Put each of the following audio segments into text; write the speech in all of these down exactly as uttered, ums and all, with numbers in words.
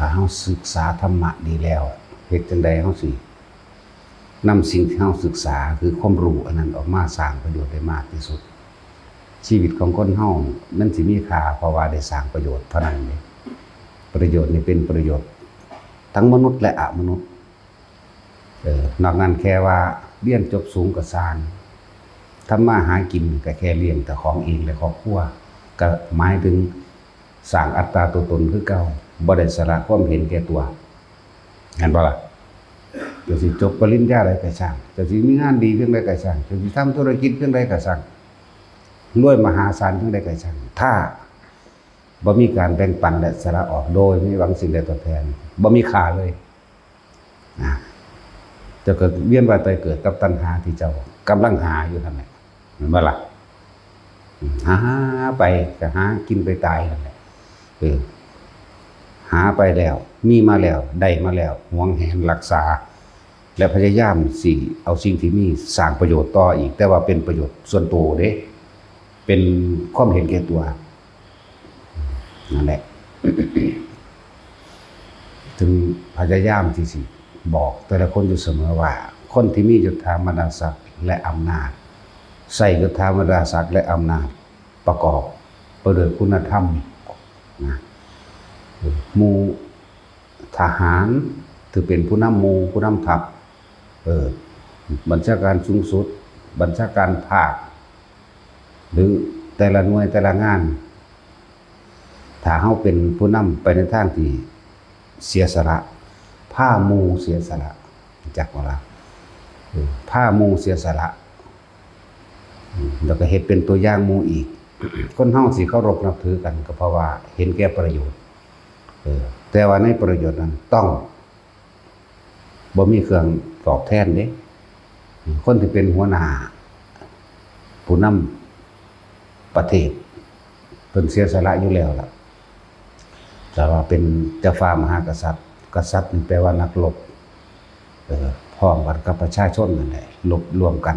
ถ้าเฮาศึกษาธรรมะดีแล้ว เฮ็ดจั่งใดเฮาสินำสิ่งที่เฮาศึกษา คือความรู้อันนั้นออกมาสร้างประโยชน์ได้มากที่สุด ชีวิตของคนเฮามันสิมีค่า เพราะว่าได้สร้างประโยชน์เท่านั้นเด้ ประโยชน์นี่เป็นประโยชน์ทั้งมนุษย์และอมนุษย์ เออ นอกนั้นแค่ว่าเรียนจบสูงก็ซ่าง ทำมาหากินก็แค่เลี้ยงแต่ของเองและครอบครัว ก็หมายถึงสร้างอัตตาตัวตนคือเก่า บ่ได้สละความเห็นแก่ตัว เห็นบ่ล่ะ? จะสิจบปริญญาใดก็ซ่าง จะสิมีงานดีเพียงใดก็ซ่าง จะสิทำธุรกิจเพียงใดก็ซ่าง รวยมหาศาลเพียงใดก็ซ่าง ถ้าบ่มีการแบ่งปันและสละออกโดยไม่หวังสิ่งใดตอบแทน บ่มีค่าเลย นะ เจ้าก็เวียนว่ายตายเกิดกับตัณหาที่เจ้ากำลังหาอยู่นั่นแหละ เห็นบ่ล่ะ? อืม หาไปก็หากินไปตายนั่นแหละ เออ หาไปแล้ว มีมาแล้ว ได้มาแล้ว หวงแหนรักษา และพยายามสิเอาสิ่งที่มีสร้างประโยชน์ต่ออีก แต่ว่าเป็นประโยชน์ส่วนตัวเด้ เป็นความเห็นแก่ตัว นั่นแหละ ถึงพยายามที่สิบอกแต่ละคนอยู่เสมอว่า คนที่มียศถาบรรดาศักดิ์และอำนาจ ใช้ยศถาบรรดาศักดิ์และอำนาจประกอบไปด้วยคุณธรรมนะ หมู่ทหาร ถือเป็นผู้นำหมู่ ผู้นำทัพ เออ บัญชาการสูงสุด บัญชาการภาค หรือแต่ละหน่วยแต่ละงาน ถ้าเฮาเป็นผู้นำไปในทางที่เสียสละ พาหมู่เสียสละ จักว่าล่ะ เออ พาหมู่เสียสละ อืม แล้วก็เฮ็ดเป็นตัวอย่างหมู่อีก คนเฮาสิเคารพนับถือกัน ก็เพราะว่าเห็นแก่ประโยชน์ เออ แต่ว่าในประโยชน์นั้นต้อง บ่มีเครื่องตอบแทนเด้ คนที่เป็นหัวหน้า ผู้นำประเทศ เพิ่นเสียสละอยู่แล้วล่ะ แต่ว่าเป็นเจ้าฟ้ามหากษัตริย์ กษัตริย์นี่แปลว่านักรบ เออ พร้อมกันกับประชาชนนั่นแหละ รบร่วมกัน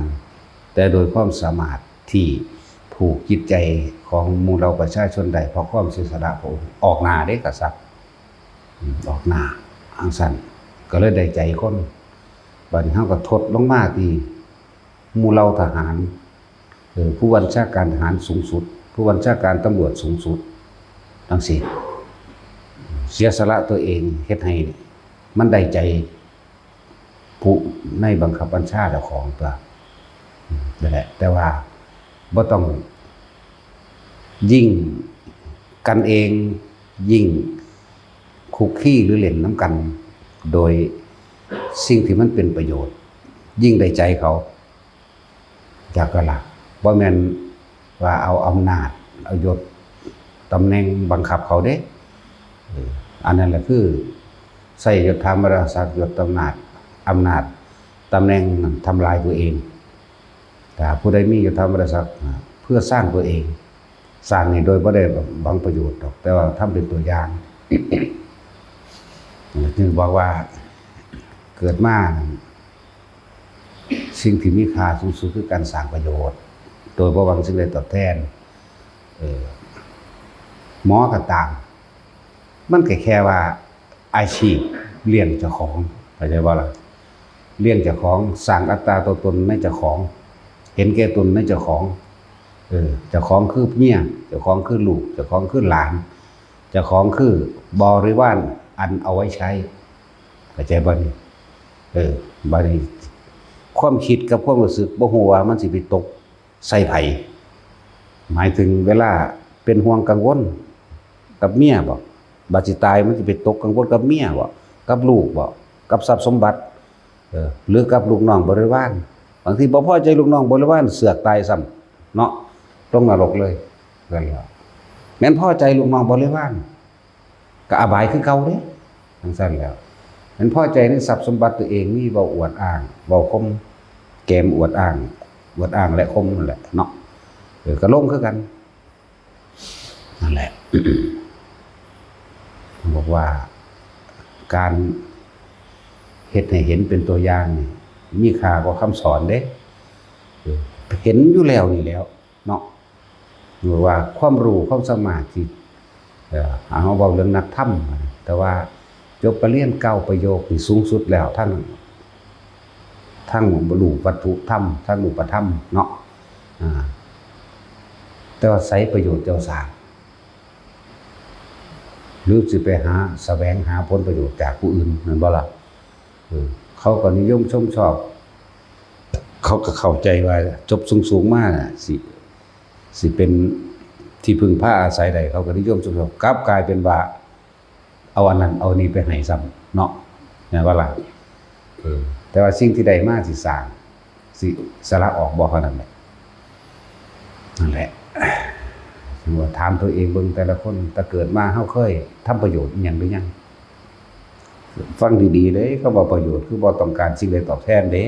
แต่โดยความสามารถที่ผูกจิตใจของหมู่เหล่าประชาชนได้ เพราะความเสียสละพระองค์ ออกหน้าเด้ กษัตริย์ อืม ออกหน้าจั่งซั้น ก็เลยได้ใจคน บัดนี้เฮาก็ทดลงมาที่หมู่เหล่าทหาร เออ ผู้บัญชาการทหารสูงสุด ผู้บัญชาการตำรวจสูงสุด จั่งซี้ เสียสละตัวเอง เฮ็ดให้มันได้ใจ ผู้ในบังคับบัญชาเจ้าของตัว อืม นั่นแหละ แต่ว่าบ่ต้อง ยิ่งกันเอง ยิ่งคุกคีหรือเล่นนำกัน โดยสิ่งที่มันเป็นประโยชน์ ยิ่งได้ใจเขา จักว่าล่ะ บ่แม่นว่าเอาอำนาจ เอายศ ตำแหน่งบังคับเขาเด้ เออ อันนั้นแหละคือใช้ยศถาบรรดาศักดิ์ ยศ อำนาจ อำนาจ ตำแหน่งนั้นทำลายตัวเอง ถ้าผู้ใดมียศถาบรรดาศักดิ์ เพื่อสร้างตัวเอง สร้างนี่โดยบ่ได้หวังประโยชน์ดอก แต่ว่าทำเป็นตัวอย่าง จึงบอกว่าเกิดมา สิ่งที่มีค่าสูงสุดคือการสร้างประโยชน์ โดยบ่หวังสิ่งใดตอบแทน เออ หมอก็ตาม มันก็แค่ว่าอาชีพเลี้ยงเจ้าของ เข้าใจบ่ล่ะ? เลี้ยงเจ้าของ สร้างอัตตาตัวตนในเจ้าของ เห็นแก่ตนในเจ้าของ เออ เจ้าของคือเมีย เจ้าของคือลูก เจ้าของคือหลาน เจ้าของคือบริวารอันเอาไว้ใช้ เข้าใจบ่นี่? เออ บัดนี้ความคิดกับความรู้สึกบ่ฮู้ว่ามันสิไปตกใส่ไผ หมายถึงเวลาเป็นห่วงกังวลกับเมียบ่ บัดสิตายมันสิไปตกกังวลกับเมียบ่ กับลูกบ่ กับทรัพย์สมบัติ เออ หรือกับลูกน้องบริวาร บางทีบ่พอใจลูกน้องบริวาร เสือกตายซ้ำเนาะ ลงนรกเลย นั่นแหละ แม่นพอใจลูกน้องบริวาร ก็อบายคือเก่าเด้ จั่งซั้นแหล้ว แม่นพอใจในทรัพย์สมบัติตัวเองมี เว้าอวดอ้าง เว้าข่มแกมอวดอ้าง อวดอ้างและข่มนั่นแหละเนาะ เออ ก็ลงคือกัน นั่นแหละ บอกว่าการเฮ็ดให้เห็นเป็นตัวอย่างนี่ มีค่ากว่าคำสอนเด้ เออ เห็นอยู่แล้วนี่แหล้วเนาะ หรือว่าความรู้ความสามารถที่ เอ่อ เอาเว้าเรื่องนักธรรม แต่ว่า จบปริญญาเก้าประโยคนี่สูงสุดแล้วทั้ง ทั้งรูปวัตถุธรรม ทั้งรูปธรรมเนาะ อ่า แต่ว่าใสประโยชน์เจ้าสร้าง หรือสิไปหาแสวงหาผลประโยชน์จากผู้อื่น แม่นบ่ล่ะ? เออ เขาก็นิยมชมชอบ เขาก็เข้าใจว่าจบสูงๆมาน่ะ สิ สิเป็นที่พึ่งพาอาศัยได้ เขาก็นิยมชมชอบ กลับกลายเป็นว่า เอาอันนั้นเอานี่ไปให้ซ้ำเนาะ แม่นบ่ล่ะ? เออ แต่ว่าสิ่งที่ได้มาสิสร้าง สิสละออกบ่ เท่านั้นแหละ นั่นแหละ ว่าถามตัวเองเบิ่งแต่ละคน แต่เกิดมาเฮาเคยทำประโยชน์อิหยังหรือยัง? ฟังดีๆเด้ คำว่าประโยชน์คือบ่ต้องการสิ่งใดตอบแทนเด้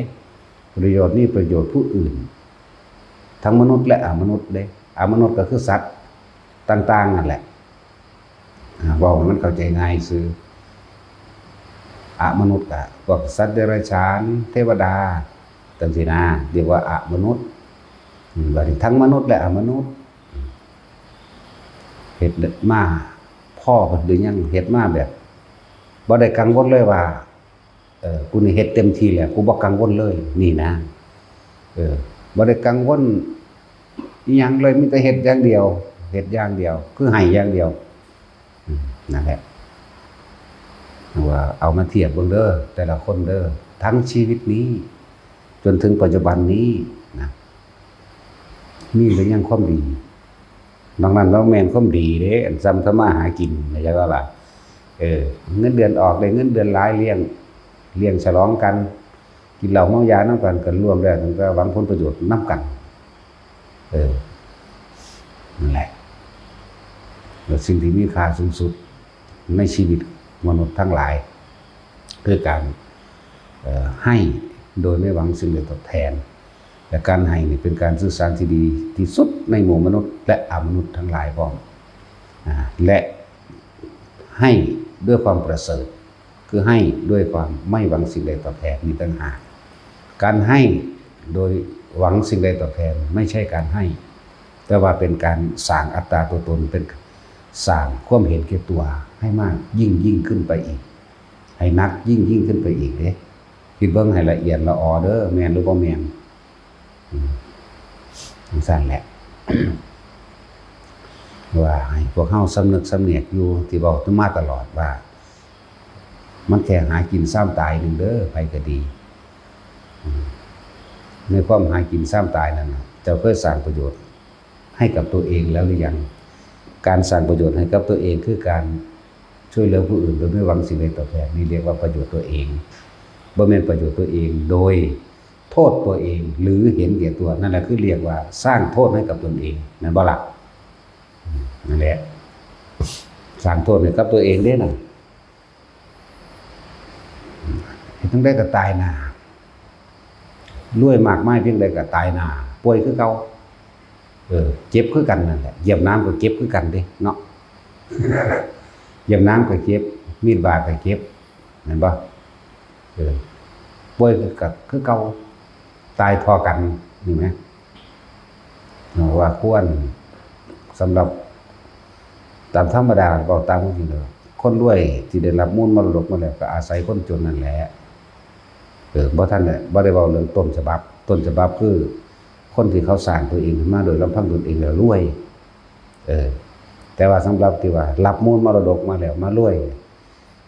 ประโยชน์นี่ประโยชน์ผู้อื่น ทั้งมนุษย์และอมนุษย์เด้ อมนุษย์ก็คือสัตว์ต่างๆนั่นแหละ อ่า เว้าให้มันเข้าใจง่ายซื่อ อมนุษย์ก็พวกสัตว์เดรัจฉาน เทวดา จังซี้นะ เรียกว่าอมนุษย์ อืม บัดนี้ทั้งมนุษย์และอมนุษย์ เฮ็ดมาพอหรือยัง เฮ็ดมาแบบบ่ได้กังวลเลยว่า เออ กูนี่เฮ็ดเต็มที่แล้ว กูบ่กังวลเลย นี่นะ เออ บ่ได้กังวลอิหยังเลย มีแต่เฮ็ดอย่างเดียว เฮ็ดอย่างเดียว คือให้อย่างเดียว อืม นั่นแหละ ว่าเอามาเทียบเบิ่งเด้อ แต่ละคนเด้อ ทั้งชีวิตนี้ จนถึงปัจจุบันนี้นะ มีหรือยังความดี? นอกนั้นบ่แม่นความดีเด้ อันซ้ำทำมาหากิน เข้าใจบ่ล่ะ? เออ เงินเดือนออก ได้เงินเดือนหลาย เลี้ยง เลี้ยงฉลองกัน กินเหล้าเมายานำกัน ก็รวมแล้วมันก็หวังผลประโยชน์นำกัน เออ นั่นแหละ แล้วสิ่งที่มีค่าสูงสุดในชีวิตมนุษย์ทั้งหลาย คือการ เอ่อ ให้โดยไม่หวังสิ่งใดตอบแทน และการให้นี่เป็นการสื่อสารที่ดีที่สุดในหมู่มนุษย์และอมนุษย์ทั้งหลายพร้อม อ่า และให้ด้วยความประเสริฐ คือให้ด้วยความไม่หวังสิ่งใดตอบแทนนี่ต่างหาก การให้โดยหวังสิ่งใดตอบแทนไม่ใช่การให้ แต่ว่าเป็นการสร้างอัตตาตัวตน เป็นสร้างความเห็นแก่ตัวให้มากยิ่งยิ่งขึ้นไปอีก ให้หนักยิ่งยิ่งขึ้นไปอีกเด้ คิดเบิ่งให้ละเอียดละออเด้อ แม่นหรือบ่แม่น? อืม จังซั่นแหละ ว่าให้พวกเฮาสำนึกสำเนียกอยู่ ที่เว้ามาตลอดว่า มันแค่หากินซ้ำตายหนึ่งเด้อ ไผก็ดี อืม ในความหากินซ้ำตายนั่นน่ะ เจ้าเคยสร้างประโยชน์ให้กับตัวเองแล้วหรือยัง? การสร้างประโยชน์ให้กับตัวเองคือการช่วยเหลือผู้อื่นโดยไม่หวังสิ่งใดตอบแทน นี่เรียกว่าประโยชน์ตัวเอง บ่แม่นประโยชน์ตัวเองโดยโทษตัวเองหรือเห็นแก่ตัว นั่นแหละคือเรียกว่าสร้างโทษให้กับตนเอง แม่นบ่ล่ะ? อืม นั่นแหละ สร้างโทษให้กับตัวเองเด้น่ะ เฮ็ดจั่งใดก็ตายหน้า รวยมากมายเพียงใดก็ตายหน้า ป่วยคือเก่า เออ เจ็บคือกันนั่นแหละ เหยียบน้ำก็เจ็บคือกันเด้เนาะ เหยียบน้ำก็เจ็บ มีดบาดก็เจ็บ แม่นบ่? เออ ป่วยก็คือเก่า ตายเท่ากัน นี่แหม ว่าควร สำหรับ ตามธรรมดา เว้าตามความจริงแล้ว คนรวยที่ได้รับมูลมรดกมาแล้ว ก็อาศัยคนจนนั่นแหละ เออ บ่ทันได้ บ่ได้เว้าเรื่องต้นฉบับ ต้นฉบับคือคนที่เขาสร้างตัวเองขึ้นมาโดยลำพังตนเองแล้วรวย เออ แต่ว่าสำหรับที่ว่ารับมูลมรดกมาแล้วมารวย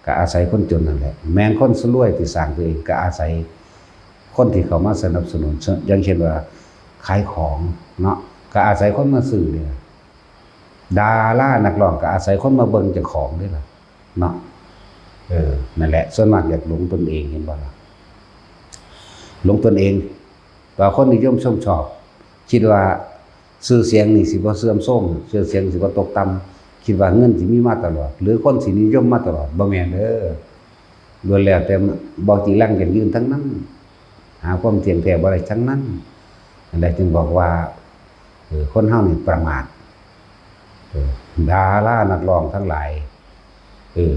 ก็อาศัยคนจนนั่นแหละ แม่นคนรวยที่สร้างตัวเอง ก็อาศัยคนที่เข้ามาสนับสนุน อย่างเช่นว่าขายของเนาะ ก็อาศัยคนมาซื้อเนี่ย ดารานักร้องก็อาศัยคนมาเบิ่งเจ้าของเด้ล่ะเนาะ เออ นั่นแหละ ส่วนมากอยากหลงตนเอง เห็นบ่ล่ะ หลงตนเอง ว่าคนนิยมชมชอบ คิดว่าชื่อเสียงนี่สิบ่เสื่อมโทรม ชื่อเสียงสิบ่ตกต่ำ คิดว่าเงินสิมีมาตลอด หรือคนสินิยมมาตลอด บ่แม่นเด้อ ล้วนแล้วแต่บ่จีรังยั่งยืนทั้งนั้น หาความเที่ยงแท้บ่ได้ทั้งนั้น นั่นแหละจึงบอกว่า เออ คนเฮานี่ประมาท เออ ดารานักร้องทั้งหลาย เออ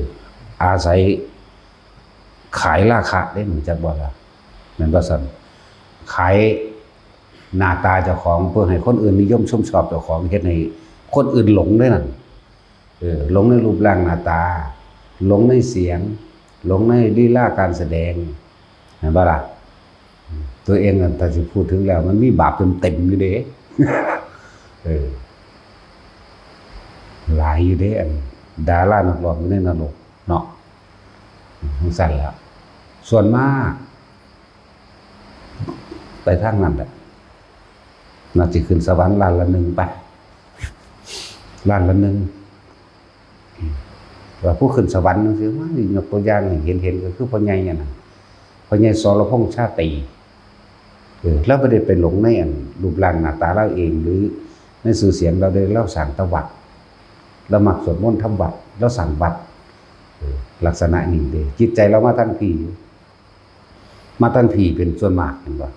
อาศัยขายราคะเด้ รู้จักบ่ล่ะ? แม่นบ่ซั่น? ขายหน้าตาเจ้าของเพื่อให้คนอื่นนิยมชมชอบเจ้าของ เฮ็ดให้คนอื่นหลงเด้นั่น เออ หลงในรูปร่างหน้าตา หลงในเสียง หลงในลีลาการแสดง เห็นปะล่ะ ตัวเองนั่นถ้าสิพูดถึงแล้ว มันมีบาปเต็มๆอยู่เด้ เออ หลายอยู่เด้ อันดารานักร้องอยู่ในนรกเนาะ จั่งซั้นแหล้ว ส่วนมาก ไปทางนั้นแหละ น่าสิขึ้นสวรรค์ล้านละหนึ่งไป ล้านละหนึ่ง ว่าผู้ขึ้นสวรรค์จั่งซี้ ว่ายกตัวอย่างให้เห็นๆ ก็คือพ่อใหญ่อะนะ พ่อใหญ่สรพงษ์ชาตรี เออ ลาวบ่ได้ไปหลงในอันรูปร่างหน้าตาลาวเอง หรือในชื่อเสียงลาวเด้ ลาวสร้างแต่วัด ลาวมักสวดมนต์ทำวัด ลาวสร้างวัด เออ ลักษณะนี้เด้ จิตใจลาวมาทางพี้ มาทางพี้เป็นส่วนมาก เห็นบ่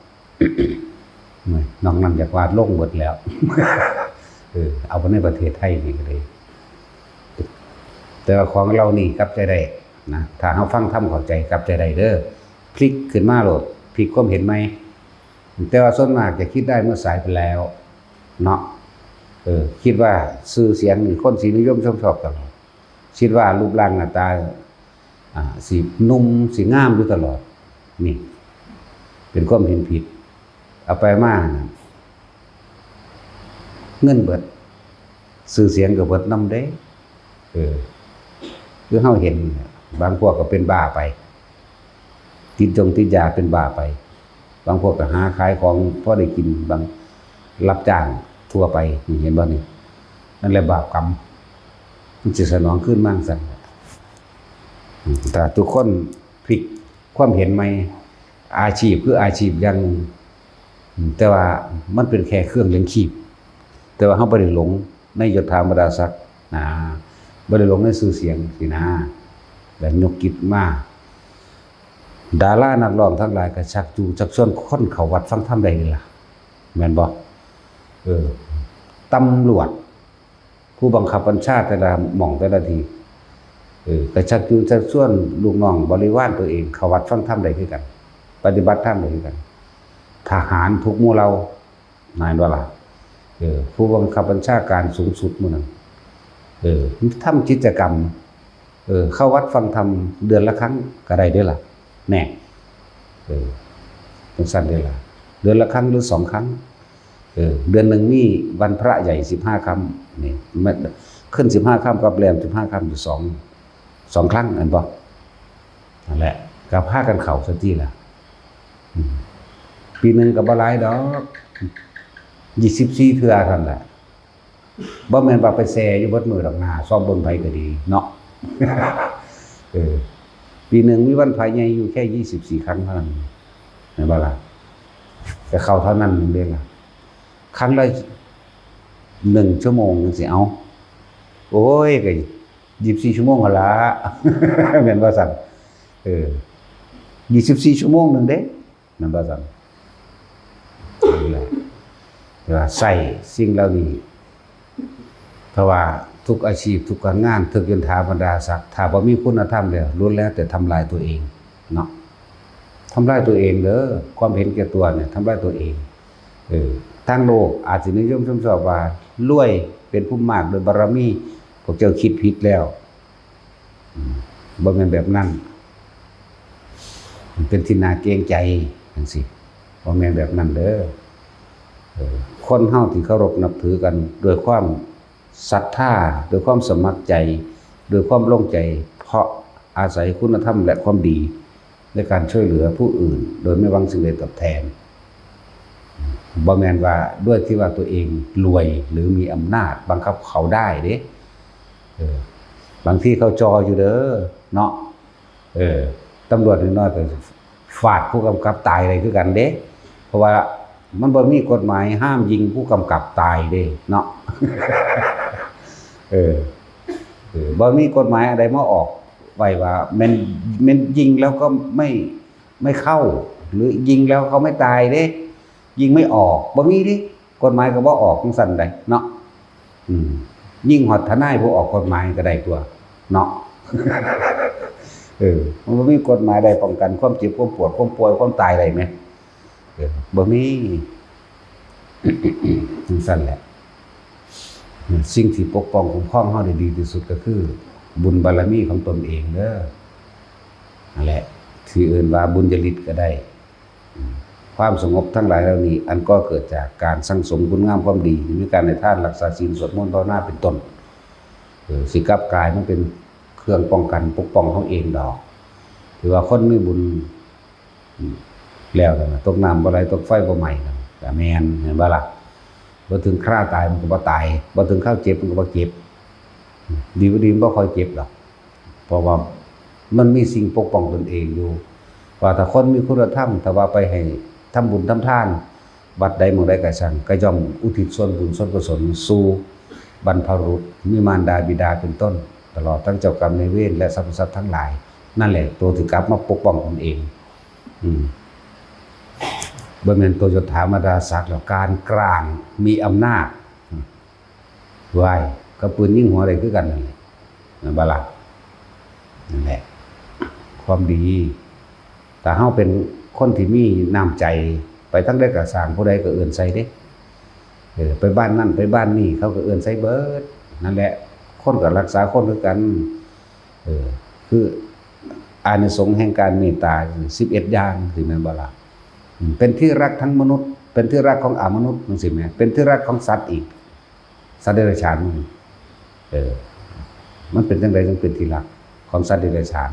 นอกนั้นอยากว่าลงเบิดแล้ว เออ เอาในประเทศไทยนี่ก็เลย แต่ว่าของลาวนี่กลับใจได้นะ ถ้าเฮาฟังธรรมเข้าใจกลับใจได้เด้อ พลิกขึ้นมาโลด พลิกความเห็นใหม่ แต่ว่าส่วนมากจะคิดได้เมื่อสายไปแล้วเนาะ เออ คิดว่าชื่อเสียงนี่คนสินิยมชมชอบตลอด คิดว่ารูปร่างหน้าตา อ่า สิหนุ่มสิงามอยู่ตลอด นี่ เป็นความเห็นผิด เอาไปมา เงินเบิด ชื่อเสียงก็เบิดนำเด้ เออ คือเฮาเห็น บางพวกก็เป็นบ้าไป ติดจงติดยาเป็นบ้าไป บางพวกก็หาขายของพอได้กิน บางรับจ้างทั่วไป นี่เห็นบ่นี่ นั่นแหละบาปกรรม มันสิสนองคืนมาจั่งซั้น อืม ถ้าทุกคนพลิกความเห็นใหม่ อาชีพคืออาชีพอย่างหนึ่ง อืม แต่ว่ามันเป็นแค่เครื่องเลี้ยงชีพ แต่ว่าเฮาบ่ได้หลงในยศถาบรรดาศักดิ์นะ บ่ได้หลงในชื่อเสียงสินะ แบบยกกิจมา ดารานักร้องทั้งหลายก็ชักจูงชักชวนคนเข้าวัดฟังธรรมได้นี่ล่ะ แม่นบ่ เออ ตำรวจ ผู้บังคับบัญชาแต่ละหม่องแต่ละที่ เออ ก็ชักจูงชักชวนลูกน้องบริวารตัวเองเข้าวัดฟังธรรมได้คือกัน ปฏิบัติธรรมได้คือกัน ทหารทุกหมู่เหล่า แม่นบ่ล่ะ เออ ผู้บังคับบัญชาการสูงสุดหมู่นั้น เออ ทำกิจกรรม เออ เข้าวัดฟังธรรมเดือนละครั้งก็ได้เด้อล่ะ แน่ เออ จั่งซั้นเด้อล่ะ เดือนละครั้งหรือสองครั้ง เออ เดือนหนึ่งมีวันพระใหญ่สิบห้าค่ำ นี่ มันขึ้นสิบห้าค่ำกับแรมสิบห้าค่ำอยู่สอง สองครั้ง แม่นบ่ นั่นแหละ ก็พากันเข้าซะติล่ะ อืม ปีหนึ่งก็บ่หลายดอก ยี่สิบสี่เทื่อเท่านั้นแหละ บ่แม่นว่าไปแซ่อยู่เบิดมื้อดอกนา ซอมเบิ่งไผก็ดีเนาะ เออ ปีหนึ่งมีวันพระใหญ่อยู่แค่ยี่สิบสี่ครั้งเท่านั้น แม่นบ่ล่ะ ก็เข้าเท่านั้นหนึ่งเด้ล่ะ ครั้งละหนึ่งชั่วโมงจั่งซี้ เอา โอ้ย ก็ยี่สิบสี่ชั่วโมงหั่นล่ะ แม่นบ่ซั้น เออ ยี่สิบสี่ชั่วโมงหนึ่งเด้ แม่นบ่ซั้น นั่นแหละ แต่ว่าใช้สิ่งเหล่านี้ เพราะว่าทุกอาชีพ ทุกการงาน ทุกยศถาบรรดาศักดิ์ ถ้าบ่มีคุณธรรมแล้ว ล้วนแล้วแต่ทำลายตัวเองเนาะ ทำลายตัวเองเด้อ ความเห็นแก่ตัวเนี่ย ทำลายตัวเอง เออ ทางโลกอาจสินิยมชมชอบว่า รวยเป็นผู้มากด้วยบารมี พวกเจ้าคิดผิดแล้ว อืม บ่แม่นแบบนั้น มันเป็นที่น่าเกรงใจจั่งซี้ บ่แม่นแบบนั้นเด้อ เออ คนเฮาที่เคารพนับถือกันด้วยความศรัทธา ด้วยความสมัครใจ ด้วยความลงใจ เพราะอาศัยคุณธรรมและความดี ในการช่วยเหลือผู้อื่น โดยไม่หวังสิ่งใดตอบแทน บ่แม่นว่าด้วยที่ว่าตัวเองรวยหรือมีอำนาจบังคับเขาได้เด้ เออ บางทีเขาจ่ออยู่เด้อ เนาะ เออ ตำรวจน้อยๆก็ฟาดผู้กำกับตายได้คือกันเด้ เพราะว่ามันบ่มีกฎหมายห้ามยิงผู้กำกับตายเด้ เนาะ เออ เออ บ่มีกฎหมายอะไรมาออกไว้ว่าแม่น แม่นยิงแล้วก็ไม่ ไม่เข้า หรือยิงแล้วเขาไม่ตายเด้ ยิงไม่ออก บ่มีเด้ กฎหมายก็บ่ออกจั่งซั้นใดเนาะ อืม ยิงฮอดทนายผู้ออกกฎหมายก็ได้ตั๊วเนาะ เออ มันบ่มีกฎหมายใดป้องกันความเจ็บ ความปวด ความป่วย ความตายได้แหม เออ บ่มี จั่งซั้นแหละ สิ่งที่ปกป้องคุ้มครองเฮาได้ดีที่สุดก็คือ บุญบารมีของตนเองเด้อ นั่นแหละ ที่เอิ้นว่าบุญญาฤทธิ์ก็ได้ อืม ความสงบทั้งหลายเหล่านี้ อันก็เกิดจากการสั่งสมคุณงามความดี มีการให้ทาน รักษาศีล สวดมนต์ ภาวนา เป็นต้น เออ สิกลับกลายมันเป็นเครื่องป้องกันปกป้องเฮาเองดอก ที่ว่าคนมีบุญ อืม แล้วนั่นน่ะ ตกน้ำบ่ไหล ตกไฟบ่ไหม้นั่น ก็แม่น แม่นบ่ล่ะ? บ่ถึงคราตายมันก็บ่ตาย บ่ถึงคราวเจ็บมันก็บ่เจ็บ ดีบ่ดีมันบ่ค่อยเจ็บดอก เพราะว่ามันมีสิ่งปกป้องตนเองอยู่ ว่าถ้าคนมีคุณธรรม ถ้าว่าไปให้ทำบุญทำทาน วัดใดหม่องใดก็ช่าง ก็ย่อมอุทิศส่วนบุญส่วนกุศลสู่บรรพบุรุษ มีมารดาบิดาเป็นต้น ตลอดทั้งเจ้ากรรมนายเวร และสรรพสัตว์ทั้งหลาย นั่นแหละ ตัวที่กลับมาปกป้องตนเอง อืม บ่แม่นตัวยศถาบรรดาศักดิ์แล้ว การกลางมีอำนาจ อืม ว้าย กับปืนยิงหัวได้คือกันนั่นแหละ แม่นบ่ล่ะ? นั่นแหละ ความดี ถ้าเฮาเป็นคนที่มีน้ำใจ ไปทางใดก็ซ่าง ผู้ใดก็เอิ้นใส่เด้ เออ ไปบ้านนั่น ไปบ้านนี่ เขาก็เอิ้นใส่เบิด นั่นแหละ คนก็รักษาคนคือกัน เออ คืออานิสงส์แห่งการเมตตา สิบเอ็ดอย่าง สิแม่นบ่ล่ะ? อืม เป็นที่รักทั้งมนุษย์ เป็นที่รักของอมนุษย์ จั่งซี้แหม เป็นที่รักของสัตว์อีก สัตว์เดรัจฉาน เออ มันเป็นจั่งใดจึงเป็นที่รักของสัตว์เดรัจฉาน?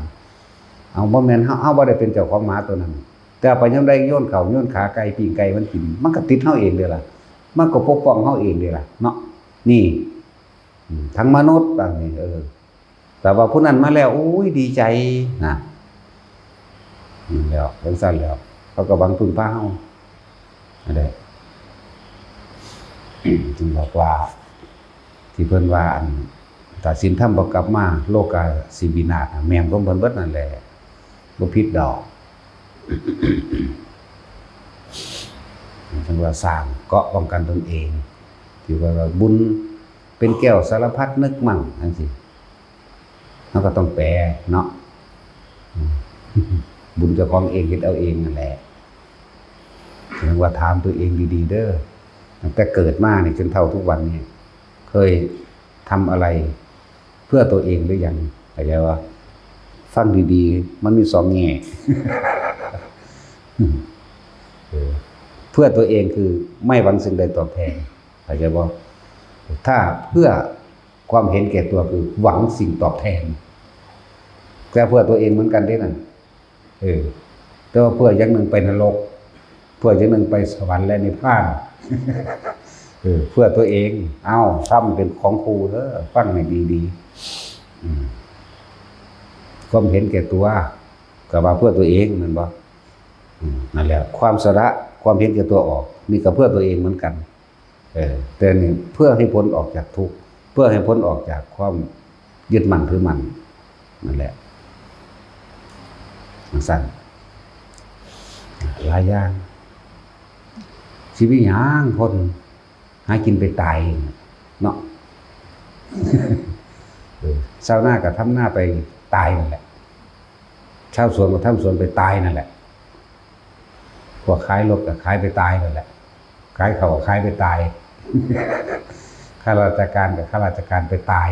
เอา บ่แม่นเฮา เฮาบ่ได้เป็นเจ้าของหมาตัวนั้น แต่เอาไปยามใดโยนข้าวโยนขาไก่ปิ้งไก่มันกิน มันก็ติดเฮาเองเด้ล่ะ มันก็ปกป้องเฮาเองเด้ล่ะเนาะ นี่ อืม ทั้งมนุษย์บางนี่ เออ แต่ว่าผู้นั้นมาแล้ว โอ้ย ดีใจนะ นั่นแหล้ว จั่งซั้นแหล้ว เขาก็หวังพึ่งพาเฮา นั่นแหละ จึงบอกว่า ที่เพิ่นว่า อัน ถ้าศีลธรรมบ่กลับมา โลกาสิวินาศน่ะ แม่นของเพิ่นเบิดนั่นแหละ บ่ผิดดอก จั่งว่าสร้างเกราะป้องกันตนเอง ที่ว่าบุญเป็นแก้วสารพัดนึกมั่ง จั่งซี้ เราก็ต้องแปลเนาะ อืม บุญเจ้าของเองเฮ็ดเอาเองนั่นแหละ จั่งว่าถามตัวเองดีๆ เด้อ ตั้งแต่เกิดมานี่จนเฒ่าทุกวันนี้ เคยทำอะไรเพื่อตัวเองหรือยัง? เข้าใจบ่? ฟังดีๆ มันมีสองแง่ เออ เพื่อตัวเองคือไม่หวังสิ่งใดตอบแทน เข้าใจบ่? ถ้าเพื่อความเห็นแก่ตัวคือหวังสิ่งตอบแทน แต่เพื่อตัวเองเหมือนกันเด้นั่น เออ แต่ว่าเพื่ออย่างหนึ่งไปนรก เพื่ออย่างหนึ่งไปสวรรค์และนิพพาน เออ เพื่อตัวเอง เอ้า ธรรมเป็นของคู่เด้อ ฟังให้ดีๆ อืม ความเห็นแก่ตัว ก็ว่าเพื่อตัวเอง แม่นบ่? อืม นั่นแหละ ความสละความเห็นแก่ตัวออก นี่ก็เพื่อตัวเองเหมือนกัน เออ แต่นี่เพื่อให้พ้นออกจากทุกข์ เพื่อให้พ้นออกจากความยึดมั่นถือมั่น นั่นแหละ จั่งซั้น หลายอย่าง สิมีหยัง คนหากินไปตายเนาะ เออ ชาวนาก็ทำนาไปตายนั่นแหละ ชาวสวนก็ทำสวนไปตายนั่นแหละ พวกขายรถก็ขายไปตายนั่นแหละ ขายข้าวก็ขายไปตาย ข้าราชการก็ข้าราชการไปตาย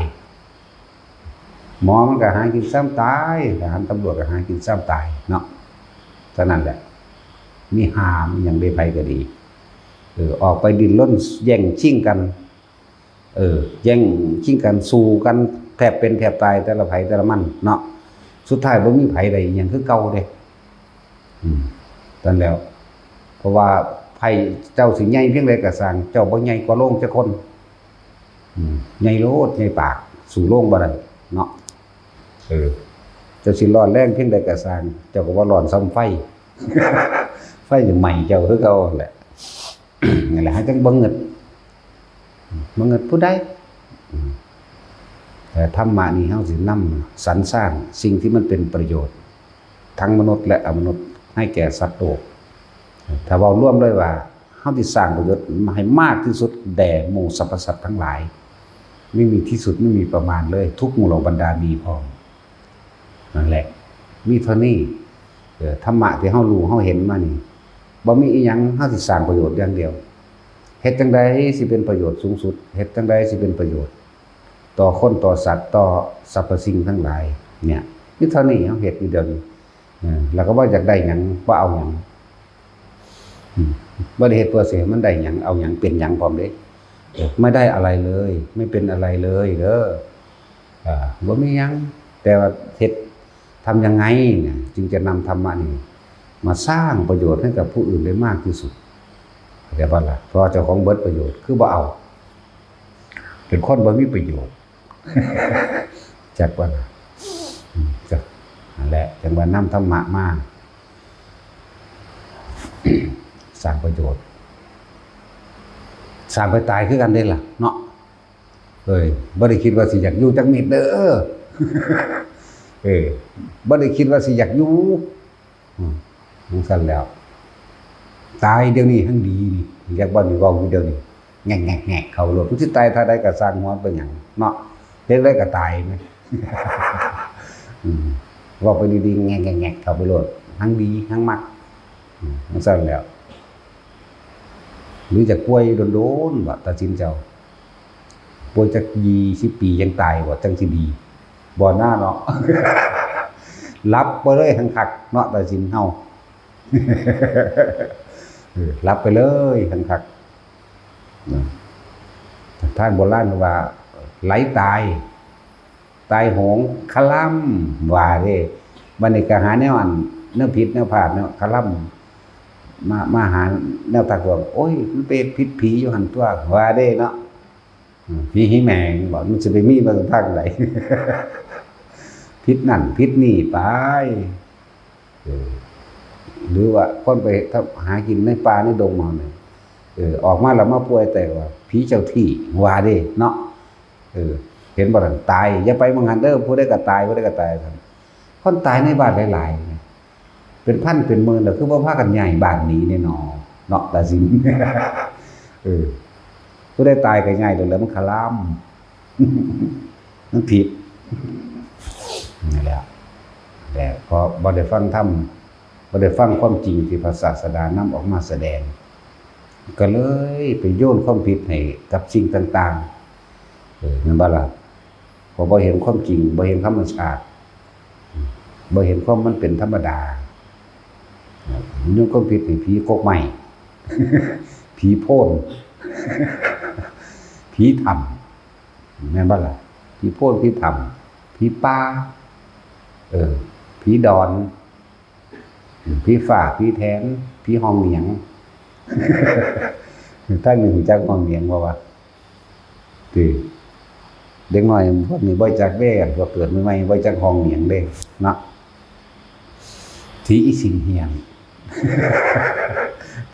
หมอมันก็หากินซ้ำตาย ทหารตำรวจก็หากินซ้ำตายเนาะ เท่านั้นแหละ มีหามหยังได้ ไผก็ดี เออ ออกไปดิ้นรนแย่งชิงกัน เออ แย่งชิงกัน สู้กันแทบเป็นแทบตาย แต่ละไผแต่ละมันเนาะ สุดท้ายบ่มีไผได้อิหยังคือเก่าเด้ อืม นั่นแหล้ว เพราะว่าไผเจ้าสิใหญ่เพียงใดก็ซ่าง เจ้าบ่ใหญ่กว่าโลงจักคน อืม ใหญ่โลด ใหญ่ปาก สู้โลงบ่ได้เนาะ เออ เจ้าสิร้อนแรงเพียงใดก็ซ่าง เจ้าก็บ่ร้อนส่ำไฟ ไฟจะไหม้เจ้าคือเก่าหั่นแหละ นั่นแหละ เฮาจั่งบ่งึด บ่งึดผู้ใด อืม แต่ธรรมะนี่เฮาสินำสรรสร้างสิ่งที่มันเป็นประโยชน์ ทั้งมนุษย์และอมนุษย์ ให้แก่สัตว์โลก ถ้าเว้ารวมเลยว่า เฮาสิสร้างประโยชน์ให้มากที่สุดแด่หมู่สรรพสัตว์ทั้งหลาย ไม่มีที่สุด ไม่มีประมาณเลย ทุกหมู่เหล่าบรรดามีพร้อม นั่นแหละ มีเท่านี้ เออ ธรรมะที่เฮารู้เฮาเห็นมานี่ บ่มีอิหยัง เฮาสิสร้างประโยชน์อย่างเดียว เฮ็ดจั่งใดสิเป็นประโยชน์สูงสุด เฮ็ดจั่งใดสิเป็นประโยชน์ ต่อคนต่อสัตว์ ต่อสรรพสิ่งทั้งหลาย เนี่ย มีเท่านี้เฮาเฮ็ดอยู่เดี๋ยวนี้ เออ แล้วก็บ่อยากได้หยัง บ่เอาหยัง อืม บ่ได้เฮ็ดเพื่อสิให้มันได้หยัง เอาหยัง เป็นหยังพร้อมเด้ เออ ไม่ได้อะไรเลย ไม่เป็นอะไรเลยเด้อ อ่า บ่มีหยัง แต่ว่าเฮ็ด ทำยังไงเนี่ย จึงจะนำธรรมะนี่มาสร้างประโยชน์ให้กับผู้อื่นได้มากที่สุด เข้าใจบ่ล่ะ เพราะว่าเจ้าของเบิดประโยชน์ คือบ่เอา เป็นคนบ่มีประโยชน์ จักว่าล่ะ อืม ก็นั่นแหละ จังว่านำธรรมะมา สร้างประโยชน์ สร้างไปตายคือกันเด้ล่ะ เนาะ เอ้ย บ่ได้คิดว่าสิอยากอยู่จักเม็ดเด้อ เออ บ่ได้คิดว่าสิอยากอยู่ อืม จั่งซั้นแล้ว ตายเดี๋ยวนี้แฮ่งดีนี่ อยากบ่นี่เว้าอยู่เดี๋ยวนี้ แงกๆๆ เข้าโลด ผู้สิตายท่าใดก็ซ่างหัวเป็นหยัง เนาะ เฮ็ดได้ก็ตายแหม อืม เว้าไปดีๆ แงกๆๆ เข้าไปโลด แฮ่งดี แฮ่งมัก อืม จั่งซั้นแล้ว หรือจะป่วยโดนๆ บ่ ตัดสินเจ้า ป่วยจักยี่สิบปียังตายบ่ จั่งสิดี บ่หน้าเนาะ หลับไปเลยแฮ่งคักเนาะ ตัดสินเฮา เออ หลับไปเลยแฮ่งคัก นะ ทางโบราณว่า ไหลตาย ตายโหง คะล่ำ ว่าเด้ บัดนี้ก็หาแนวอัน แนวผิดแนวพลาดเนาะ คะล่ำ มา มาหาแนวทางตัว โอ้ย มันไปผิดผีอยู่หั่นตัว ว่าเด้เนาะ อืม ผีหีแมงบ่ มันสิไปมีมาทางใด ผิดนั่นผิดนี่ไป เออ หรือว่าคนไปหากินในป่าในดงเฮาเนี่ย เออ ออกมาแล้วมาป่วยแต่ว่าผีเจ้าที่ ว่าเด้เนาะ เออ เห็นบ่ล่ะ ตาย อย่าไปหม่องหั้นเด้อ ผู้ใดก็ตาย ผู้ใดก็ตาย คนตายในบ้านหลายๆ เนี่ย เป็นพันเป็นหมื่นแล้ว คือบ่พากันย้ายบ้านหนีแน่นอน เนาะ ตาสิน เออ ผู้ใดตายก็ย้ายโลดแหละ มันคะล่ำ มันผิด นั่นแหละ แต่พอบ่ได้ฟังธรรม บ่ได้ฟังความจริงที่พระศาสดานำออกมาแสดง ก็เลยไปโยนความผิดให้กับสิ่งต่างๆ เออ แม่นบ่ล่ะ พอบ่เห็นความจริง บ่เห็นธรรมชาติ บ่เห็นความมันเป็นธรรมดา โยนความผิดให้ผีกกไม้ ผีโพน ผีถ้ำ แม่นบ่ล่ะ ผีโพน ผีถ้ำ ผีป่า เออ ผีดอน ผีฟ้า ผีแถน ผีห้องเหนียง ทางนี้รู้จักห้องเหนียงบ่วะ ติ เด็กน้อยพวกนี้บ่จักเด้ พวกเกิดใหม่ๆ บ่จักห้องเหนียงเด้ เนาะ ผีอีสินเหียน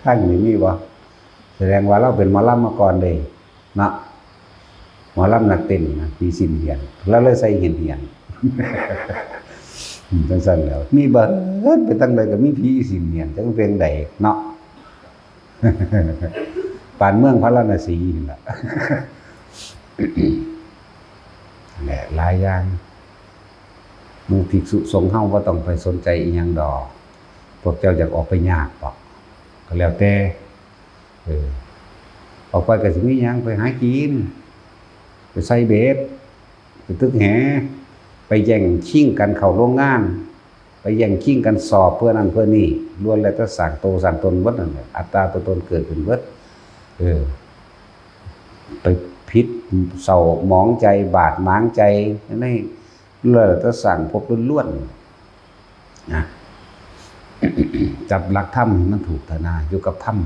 ทางนี้มีบ่ แสดงว่าลาวเป็นหมอลำมาก่อนเด้ เนาะ หมอลำนักเต้นนะ ผีสินเหียน ลาวเลยใส่เหียนๆ อืม จั่งซั้นแล้ว มีเบิด ไปทางใดก็มีผีสินเหียน จักเป็นใดเนาะ ปานเมืองพาราณสีนั่นล่ะ แหละ หลายอย่าง หมู่ภิกษุสงฆ์เฮาบ่ต้องไปสนใจอิหยังดอก พวกเจ้าอยากออกไปยากบ่ ก็แล้วแต่ เออ ออกไปก็สิมีหยัง ไปหากิน ไปใส่เบ็ด ไปตึกแห ไปแย่งชิงกันเข้าโรงงาน ไปแย่งชิงกันสอบเพื่อนั่นเพื่อนี่ ล้วนแล้วแต่สร้างโตสร้างตนเบิดนั่นแหละ อัตตาตัวตนเกิดขึ้นเบิด เออ ไปผิดเศร้าหมองใจ บาดหมางใจ ใน ล้วนแล้วแต่สร้างภพล้วนๆ นะ จับหลักธรรมให้มันถูกเถอะนะ อยู่กับธรรม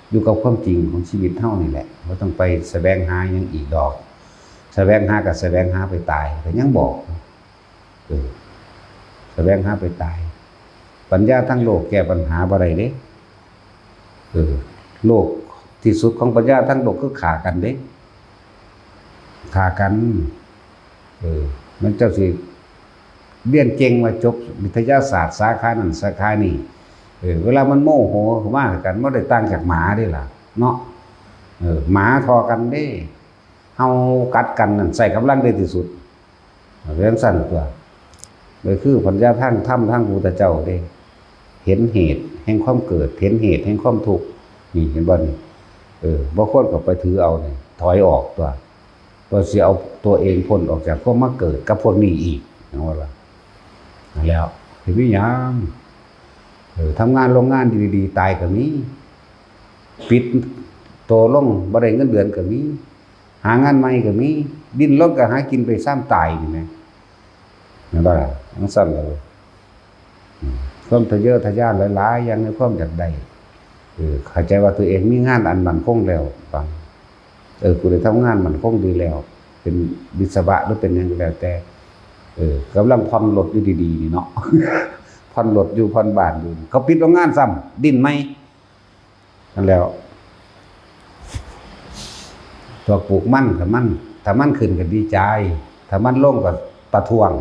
อยู่กับความจริงของชีวิตเฮานี่แหละ บ่ต้องไปแสวงหาหยังอีกดอก แสวงหาก็แสวงหาไปตาย ก็ยังบอก เออ แสวงหาไปตาย ปัญญาทางโลกแก้ปัญหาบ่ได้เด้ เออ โลก ที่สุดของปัญญาทางโลกคือฆ่ากันเด้ ฆ่ากัน เออ มันเจ้าสิเรียนเก่งว่าจบวิทยาศาสตร์สาขานั้นสาขานี้ เออ เวลามันโมโหขึ้นมากัน บ่ได้ต่างจากหมาเด้ล่ะ เนาะ เออ หมาทอกันเด้ เห่ากัดกันนั่นใช้กำลังได้ที่สุด เป็นจั่งซั้นตัว ก็คือปัญญาทางธรรมทางพระพุทธเจ้าเด้ เห็นเหตุแห่งความเกิด เห็นเหตุแห่งความทุกข์ นี่เห็นบ่นี่ เออ บ่ควรเข้าไปถือเอานี่ ถอยออกตัว บ่สิเอาตัวเองพ้นออกจากความมาเกิดกับพวกนี้อีก เห็นบ่ล่ะ นั่นแล้ว สิมีหยัง เออ ทำงานโรงงานดีๆ ตายก็มี ปิดตัวลง บ่ได้เงินเดือนก็มี หางานใหม่ก็มี ดิ้นรนก็หากินไปซ้ำตายนี่แหม แม่นบ่ล่ะ? จั่งซั้นล่ะ อืม ความทะเยอทะยานหลายๆ อย่างในความอยากได้ เออ เข้าใจว่าตัวเองมีงานอันมั่นคงแล้ว ฟัง เออ กูได้ทำงานมั่นคงดีแล้ว เป็นวิศวะหรือเป็นหยังก็แล้วแต่ เออ กำลังผ่อนรถอยู่ดีๆ นี่เนาะ ผ่อนรถอยู่ ผ่อนบ้านอยู่ เขาปิดโรงงานซ้ำ ดิ้นใหม่ นั่นแหล้ว พวกปลูกมัน ถ้ามัน ถ้ามันขึ้นก็ดีใจ ถ้ามันลงก็ประท้วง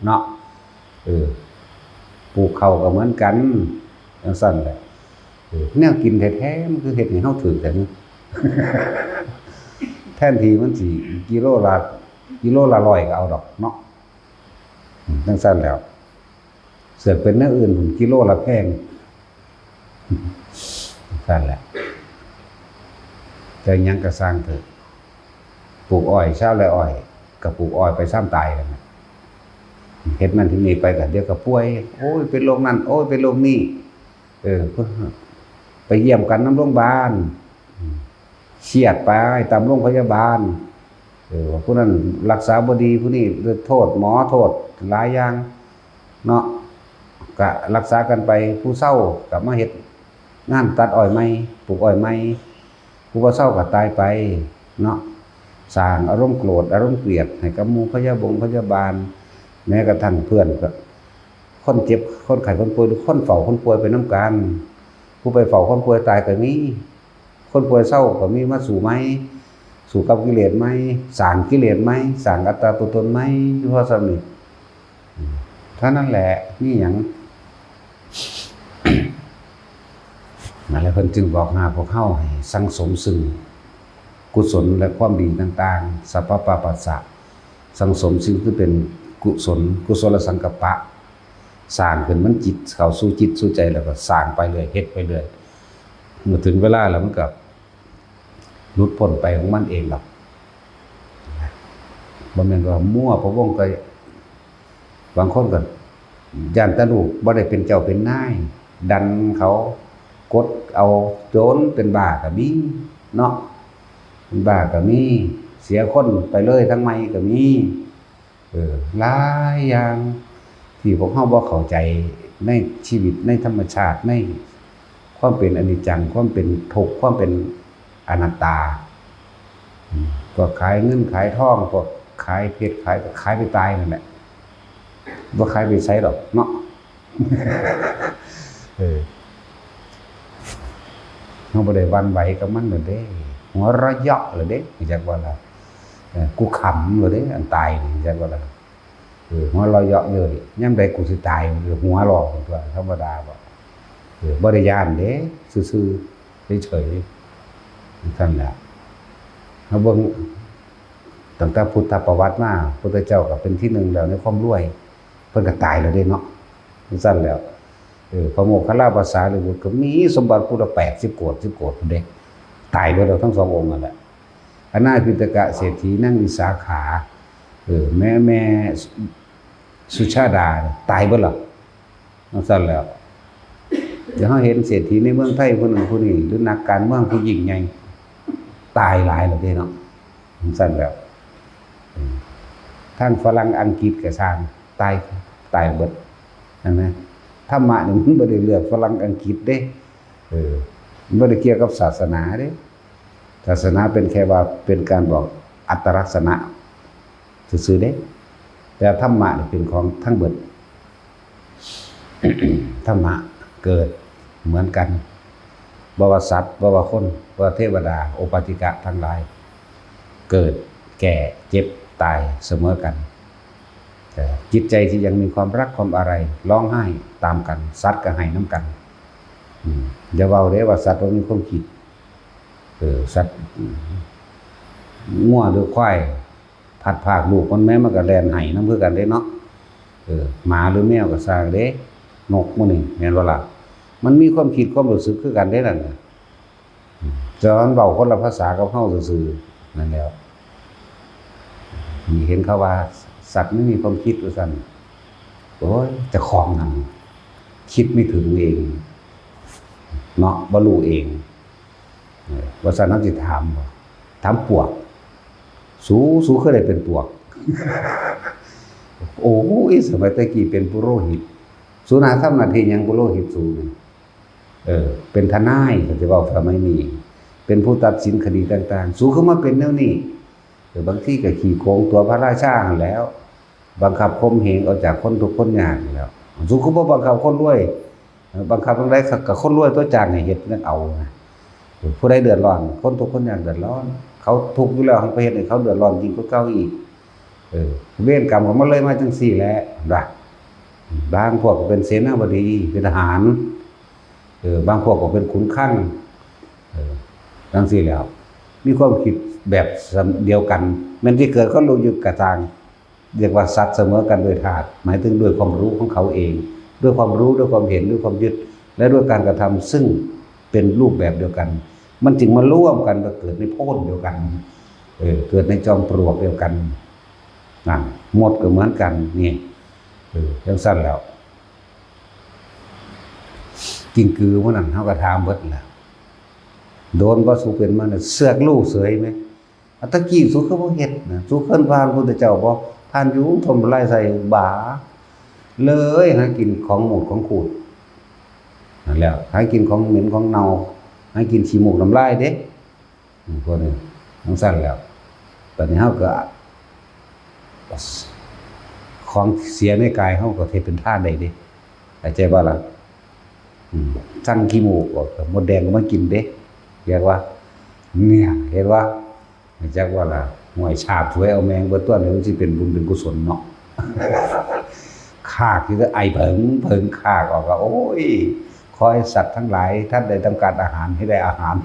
เนาะ เออ ปลูกข้าวก็เหมือนกัน จั่งซั้นแหละ เออ แนวกินแท้ๆ มันคือเฮ็ดให้เฮาถืกแต่นี่ แทนที่มันสิกิโลละ กิโลละร้อยก็เอาดอกเนาะ อืม จั่งซั้นแหล้ว เสือกเป็นแนวอื่น กิโลละแพง จั่งซั้นแหละ แต่หยังก็ซ่างเถอะ ปลูกอ้อย ชาวไร่อ้อย ก็ปลูกอ้อยไปซ้ำตายนั่นแหละ เฮ็ดนั่นเฮ็ดนี่ไปก็เดี๋ยวก็ป่วย โอ้ย เป็นโรคนั่น โอ้ย เป็นโรคนี่ เออ ไปเยี่ยมกันนำโรงบาล อืม เครียดไปตามโรงพยาบาล เออ ว่าผู้นั้นรักษาบ่ดี ผู้นี้โทษหมอ โทษหลายอย่างเนาะ ก็รักษากันไป ผู้เซาก็มาเฮ็ดงานตัดอ้อยใหม่ ปลูกอ้อยใหม่ ผู้บ่เซาก็ตายไปเนาะ สร้างอารมณ์โกรธ อารมณ์เกลียดให้กับหมู่พยาบงพยาบาล แม้กระทั่งเพื่อนก็ คนเจ็บ คนไข้ คนป่วย หรือคนเฝ้าคนป่วยไปนำกัน ผู้ไปเฝ้าคนป่วยตายก็มี คนป่วยเซาก็มี มาสู้ใหม่ สู้กับกิเลสใหม่ สร้างกิเลสใหม่ สร้างอัตตาตัวตนใหม่ อยู่พอส่ำนี้ อืม เท่านั้นแหละ มีหยัง นั่นแหละ เพิ่นจึงบอกหาพวกเฮาให้สั่งสมซึ่งกุศลและความดีต่างๆ สัพพะปาปัสสะ สั่งสมสิ่งที่เป็นกุศล กุศลสังกัปปะ สร้างขึ้นมันจิต เข้าสู่จิตสู่ใจ แล้วก็สร้างไปเรื่อย เฮ็ดไปเรื่อย เมื่อถึงเวลาแล้วมันก็หลุดพ้นไปของมันเองดอก บ่แม่นว่ามัวพะวงไป บางคนก็ย้านแต่ลูกบ่ได้เป็นเจ้าเป็นนาย ดันเขา กดเอา จนเป็นบ้าก็มีเนาะ เป็นบ้าก็มี เสียคนไปเลยทั้งใหม่ก็มี เออ หลายอย่างที่พวกเฮาบ่เข้าใจในชีวิต ในธรรมชาติ ในความเป็นอนิจจัง ความเป็นทุกข์ ความเป็นอนัตตา อืม พวกขายเงินขายทอง พวกขายเพชรขาย ขายไปตายนั่นแหละ บ่ขายไปไสดอกเนาะ เออ เฮาบ่ได้หวั่นไหวกับมันเลยเด้ หัวเราะเยาะเลยเด้ จักว่าล่ะ เออ กูขำเลยเด้ อันตายนี่ จักว่าล่ะ เออ หัวเราะเยาะเย้ย ยามใดกูสิตาย หัวเราะตัวธรรมดาบ่ เออ บ่ได้ย้านเด้ ซื่อๆ เฉยๆ จั่งซั้นแหละ เฮาเบิ่งตั้งแต่พุทธประวัติมา พุทธเจ้าก็เป็นที่หนึ่งแล้วในความรวย เพิ่นก็ตายแล้วเด้เนาะ จั่งซั้นแล้ว เออ พระโมคคัลลาภาษาลิบุตรก็มีสมบัติพุทธแปดสิบโกฏ สิบโกฏพุ้นเด้ ตายเบิดแล้วทั้งสององค์นั่นแหละ อนาถปิณฑกะเศรษฐี นางวิสาขา เออ แม่ แม่สุชาดา ตายเบิดแล้ว จั่งซั้นแล้ว เดี๋ยวเฮาเห็นเศรษฐีในเมืองไทยผู้นั้นผู้นี้ หรือนักการเมืองผู้ยิ่งใหญ่ ตายหลายแล้วเด้เนาะ จั่งซั้นแล้ว อืม ทางฝรั่งอังกฤษก็ซ่าง ตาย ตายเบิด เห็นไหม ธรรมะนี่มันบ่ได้เลือกฝรั่งอังกฤษเด้ เออ มันบ่ได้เกี่ยวกับศาสนาเด้ ศาสนาเป็นแค่ว่าเป็นการบอกอัตลักษณะซื่อๆเด้ แต่ธรรมะนี่เป็นของทั้งเบิด ธรรมะเกิดเหมือนกัน บ่ว่าสัตว์ บ่ว่าคน บ่ว่าเทวดา โอปปาติกะทั้งหลาย เกิด แก่ เจ็บ ตายเสมอกัน แต่จิตใจที่ยังมีความรักความอาลัย ร้องไห้ตามกัน สัตว์ก็ไห้นำกัน อืม อย่าเว้าเด้ว่าสัตว์บ่มีความคิด เออ สัตว์ งัวหรือควาย พลัดพรากลูกมันแม่ มันก็แล่นไห้นำคือกันเด้เนาะ เออ หมาหรือแมวก็ซ่างเด้ นกหมู่นี่ แม่นบ่ล่ะ มันมีความคิดความรู้สึกคือกันเด้นั่นน่ะ อืม แต่ว่ามันเว้าคนละภาษากับเฮาซื่อๆ นั่นแหล้ว นี่เห็นเขาว่าสัตว์ไม่มีความคิดว่าซั่น โอ้ย เจ้าของนั่นคิดไม่ถึงเอง เนาะ บ่รู้เอง เออ ว่าซั่น เฮาสิถามบ่ ถามปวก สู สูเคยได้เป็นปวก โอ้ย สมัยแต่กี้เป็นปุโรหิต สูน่ะทำหน้าที่หยัง ปุโรหิตสูนี่ เออ เป็นทนาย เขาสิเว้าสมัยนี้ เป็นผู้ตัดสินคดีต่างๆ สูคือมาเป็นแนวนี้ เออ บางทีก็ขี้โกงตั๋วพระราชาหั้นแหล้ว บังคับข่มเหงเอาจากคนทุกข์คนยากหั้นแหล้ว สูคือบ่บังคับคนรวย เออ บังคับจั่งใด๋ ก็คนรวยตั๋วจ้างให้เฮ็ดจั่งเอานะ เออ ผู้ใดเดือดร้อน คนทุกข์คนยากเดือดร้อน เขาทุกข์อยู่แล้ว เฮาไปเฮ็ดให้เขาเดือดร้อนยิ่งกว่าเก่าอีก เออ เวรกรรมก็มันเลยมาจั่งซี้แหละ เห็นบ่ บางพวกก็เป็นเสนาบดี เป็นทหาร เออ บางพวกก็เป็นขุนคลัง เออ จั่งซี้แหล้ว มีความคิดแบบเดียวกัน แม่นสิเกิดคนละยุคก็ตาม เรียกว่าสัตว์เสมอกันโดยธาตุ หมายถึงด้วยความรู้ของเขาเอง ด้วยความรู้ ด้วยความเห็น ด้วยความยึด และด้วยการกระทำซึ่งเป็นรูปแบบเดียวกัน มันจึงมาร่วมกันก็เกิดในโพนเดียวกัน เออ เกิดในจอมปลวกเดียวกัน นั่น มดก็เหมือนกัน นี่ เออ จั่งซั่นแหล้ว กิ้งกือมื้อนั้นเฮาก็ถามเบิดแหละ โดนบ่สูเป็นมาเนี่ย เสือกรู้เสยแหม อันตะกี้สูคือบ่เฮ็ดนะ สูเคยผ่านพุทธเจ้าบ่ ผ่านอยู่ ถมน้ำลายใส่ บ่า เลยหากินของหมูดของขูด นั่นแหละ หากินของเหม็นของเน่า หากินขี้มูกน้ำลายเด้ อืม พวกนี้ จั่งซั่นแหล้ว บัดนี้เฮาก็ ของเสียในกายเฮาก็เฮ็ดเป็นทานได้เด้ เข้าใจบ่ล่ะ อืม สั่งขี้มูกออก มดแดงก็มากินเด้ เรียกว่า เนี่ย เห็นบ่ จักว่าล่ะ ห่วย ฉาบฉวยเอาแมงเบิดตั๊ว นี่มันสิเป็นบุญเป็นกุศลเนาะ คากที่จะไอเผิงเผิงคากออกก็ โอ้ย ขอให้สัตว์ทั้งหลาย ท่านใดต้องการอาหารให้ได้อาหาร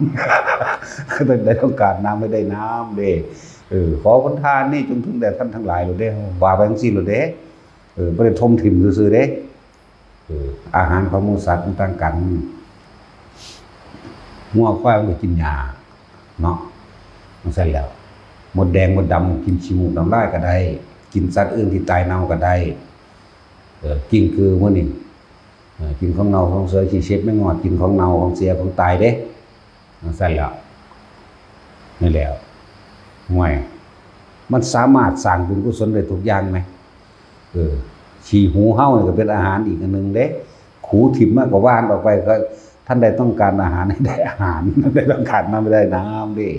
ท่านใดต้องการน้ำให้ได้น้ำเด้ เออ ขอผลทานนี่จงถึงแด่ท่านทั้งหลายโลดเด้ ว่าไปจั่งซี้โลดเด้ เออ บ่ได้ถมถิ่มซื่อๆเด้ เออ อาหารของหมู่สัตว์มันต่างกัน งัวควายมันก็กินหญ้าเนาะ จั่งซั่นแหล้ว มดแดงมดดำกินขี้มูกน้ำลายก็ได้ กินสัตว์อื่นที่ตายเน่าก็ได้ เออ กิ้งกือมื้อนี้ เออ กินของเน่าของเสีย ขี้เช็ดแมงงอด กินของเน่าของเสียของตายเด้ จั่งซั่นแหล้ว นี่แหละ ห่วย มันสามารถสร้างบุญกุศลได้ทุกอย่างแหม เออ ขี้หูเฮานี่ก็เป็นอาหารอีกอันหนึ่งเด้ ขูดถิ่มมาก็หว่านออกไป ก็ท่านใดต้องการอาหารให้ได้อาหาร ท่านใดต้องการน้ำให้ได้น้ำเด้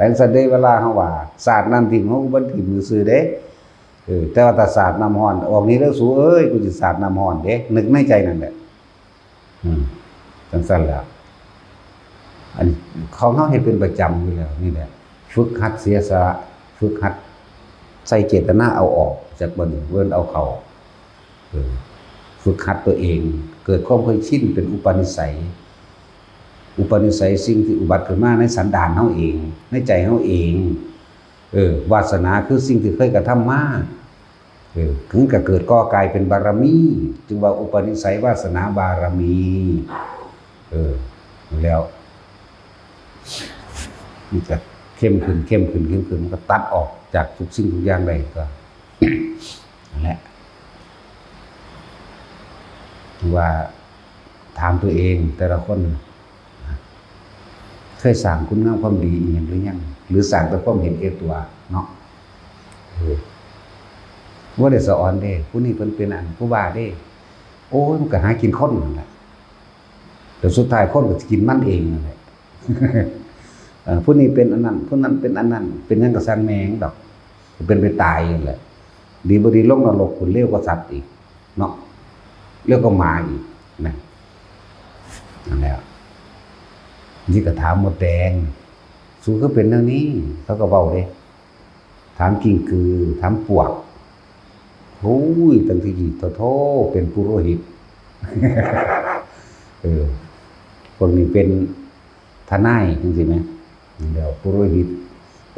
จั่งซั่นเด้ เวลาเฮาว่า สาดน้ำถิ่ม เฮาก็บ่ถิ่มซื่อๆเด้ เออ แต่ว่าถ้าสาดน้ำร้อน ออกนี่เด้อสูเอ้ย กูสิสาดน้ำร้อนเด้ นึกในใจนั่นแหละ อืม จั่งซั่นแหละ อันของเฮาเฮ็ดเป็นประจำอยู่แล้วนี่แหละ ฝึกหัดเสียสละ ฝึกหัดใส่เจตนาเอาออกจากบ่อนเวินเอาเข้า เออ ฝึกหัดตัวเอง เกิดความเคยชินเป็นอุปนิสัย อุปนิสัยสิ่งที่อุบัติขึ้นมาในสันดานเฮาเอง ในใจเฮาเอง เออ วาสนาคือสิ่งที่เคยกระทำมา เออ ถึงก็เกิดก่อกลายเป็นบารมี จึงว่าอุปนิสัยวาสนาบารมี เออ แล้ว มันจะเข้มขึ้น เข้มขึ้น เข้มขึ้น มันก็ตัดออกจากทุกสิ่งทุกอย่างได้ก็ นั่นแหละ ว่าถามตัวเองแต่ละคน เคยสร้างคุณงามความดีอีหยังหรือยัง หรือสร้างแต่ความเห็นแก่ตัวเนาะ เออ บ่ได้สะออนเด้ ผู้นี้เพิ่นเป็นอัน ผู้ว่าเด้ โอ้ย มันก็หากินคนนั่นแหละ แต่สุดท้ายคนก็สิกินมันเองนั่นแหละ เออ ผู้นี้เป็นอันนั้น ผู้นั้นเป็นอันนั้น เป็นหยังก็ซ่างแม่งดอก เป็นไปตายนั่นแหละ ดีบ่ดีลงนรกพู้น เลวกว่าสัตว์อีก เนาะ เลวกว่าหมาอีกนะ นั่นแหละ นี่ก็ถามมดแดง สูคือเป็นแนวนี้ เขาก็เว้าเด้ ถามกิ้งกือ ถามปวก โอ้ย ตั้งแต่กี้โธ่ๆ เป็นปุโรหิต เออ พวกนี้เป็นทนายจั่งซี้แหม แล้วปุโรหิต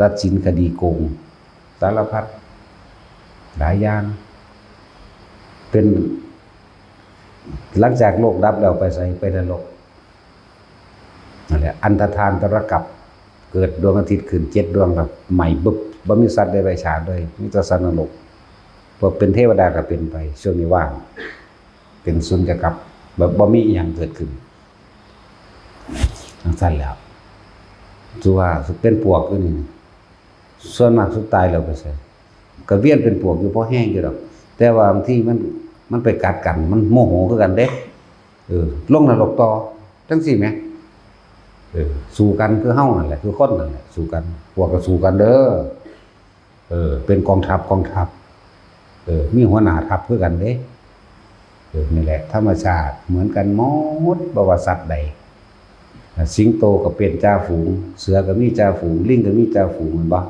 ตัดสินคดีโกง สารพัด หลายอย่าง เป็น หลังจากโลกดับแล้วไปไส ไปนรก นั่นแหละ อันธทานตรกัป เกิดดวงอาทิตย์ขึ้นเจ็ดดวง แบบไหม้บึบ บ่มีสัตว์ได้ไว้ฉากเลย มีแต่สัตว์นรก พวกเป็นเทวดาก็เป็นไป ช่วงนี้ว่าง เป็นสุญญกาศ แบบบ่มีอิหยังเกิดขึ้น จั่งซั้นแหล้ว ถือว่าเป็นปวกอยู่นี่ ส่วนมากสุดตายแล้วไปไส ก็เวียนเป็นปวกอยู่พอแฮงอยู่ดอก แต่ว่าบางทีมัน มันไปกัดกัน มันโมโหคือกันเด้ เออ ลงนรกต่อ จั่งซี้แหม เออ สู้กันคือเฮานั่นแหละ คือคนนั่นแหละ สู้กัน ปวกก็สู้กันเด้อ เออ เป็นกองทัพ กองทัพ เออ มีหัวหน้าทัพคือกันเด้ เออ นี่แหละ ธรรมชาติเหมือนกันหมด บ่ว่าสัตว์ใด สิงโตก็เป็นจ่าฝูง เสือก็มีจ่าฝูง ลิงก็มีจ่าฝูง แม่นบ่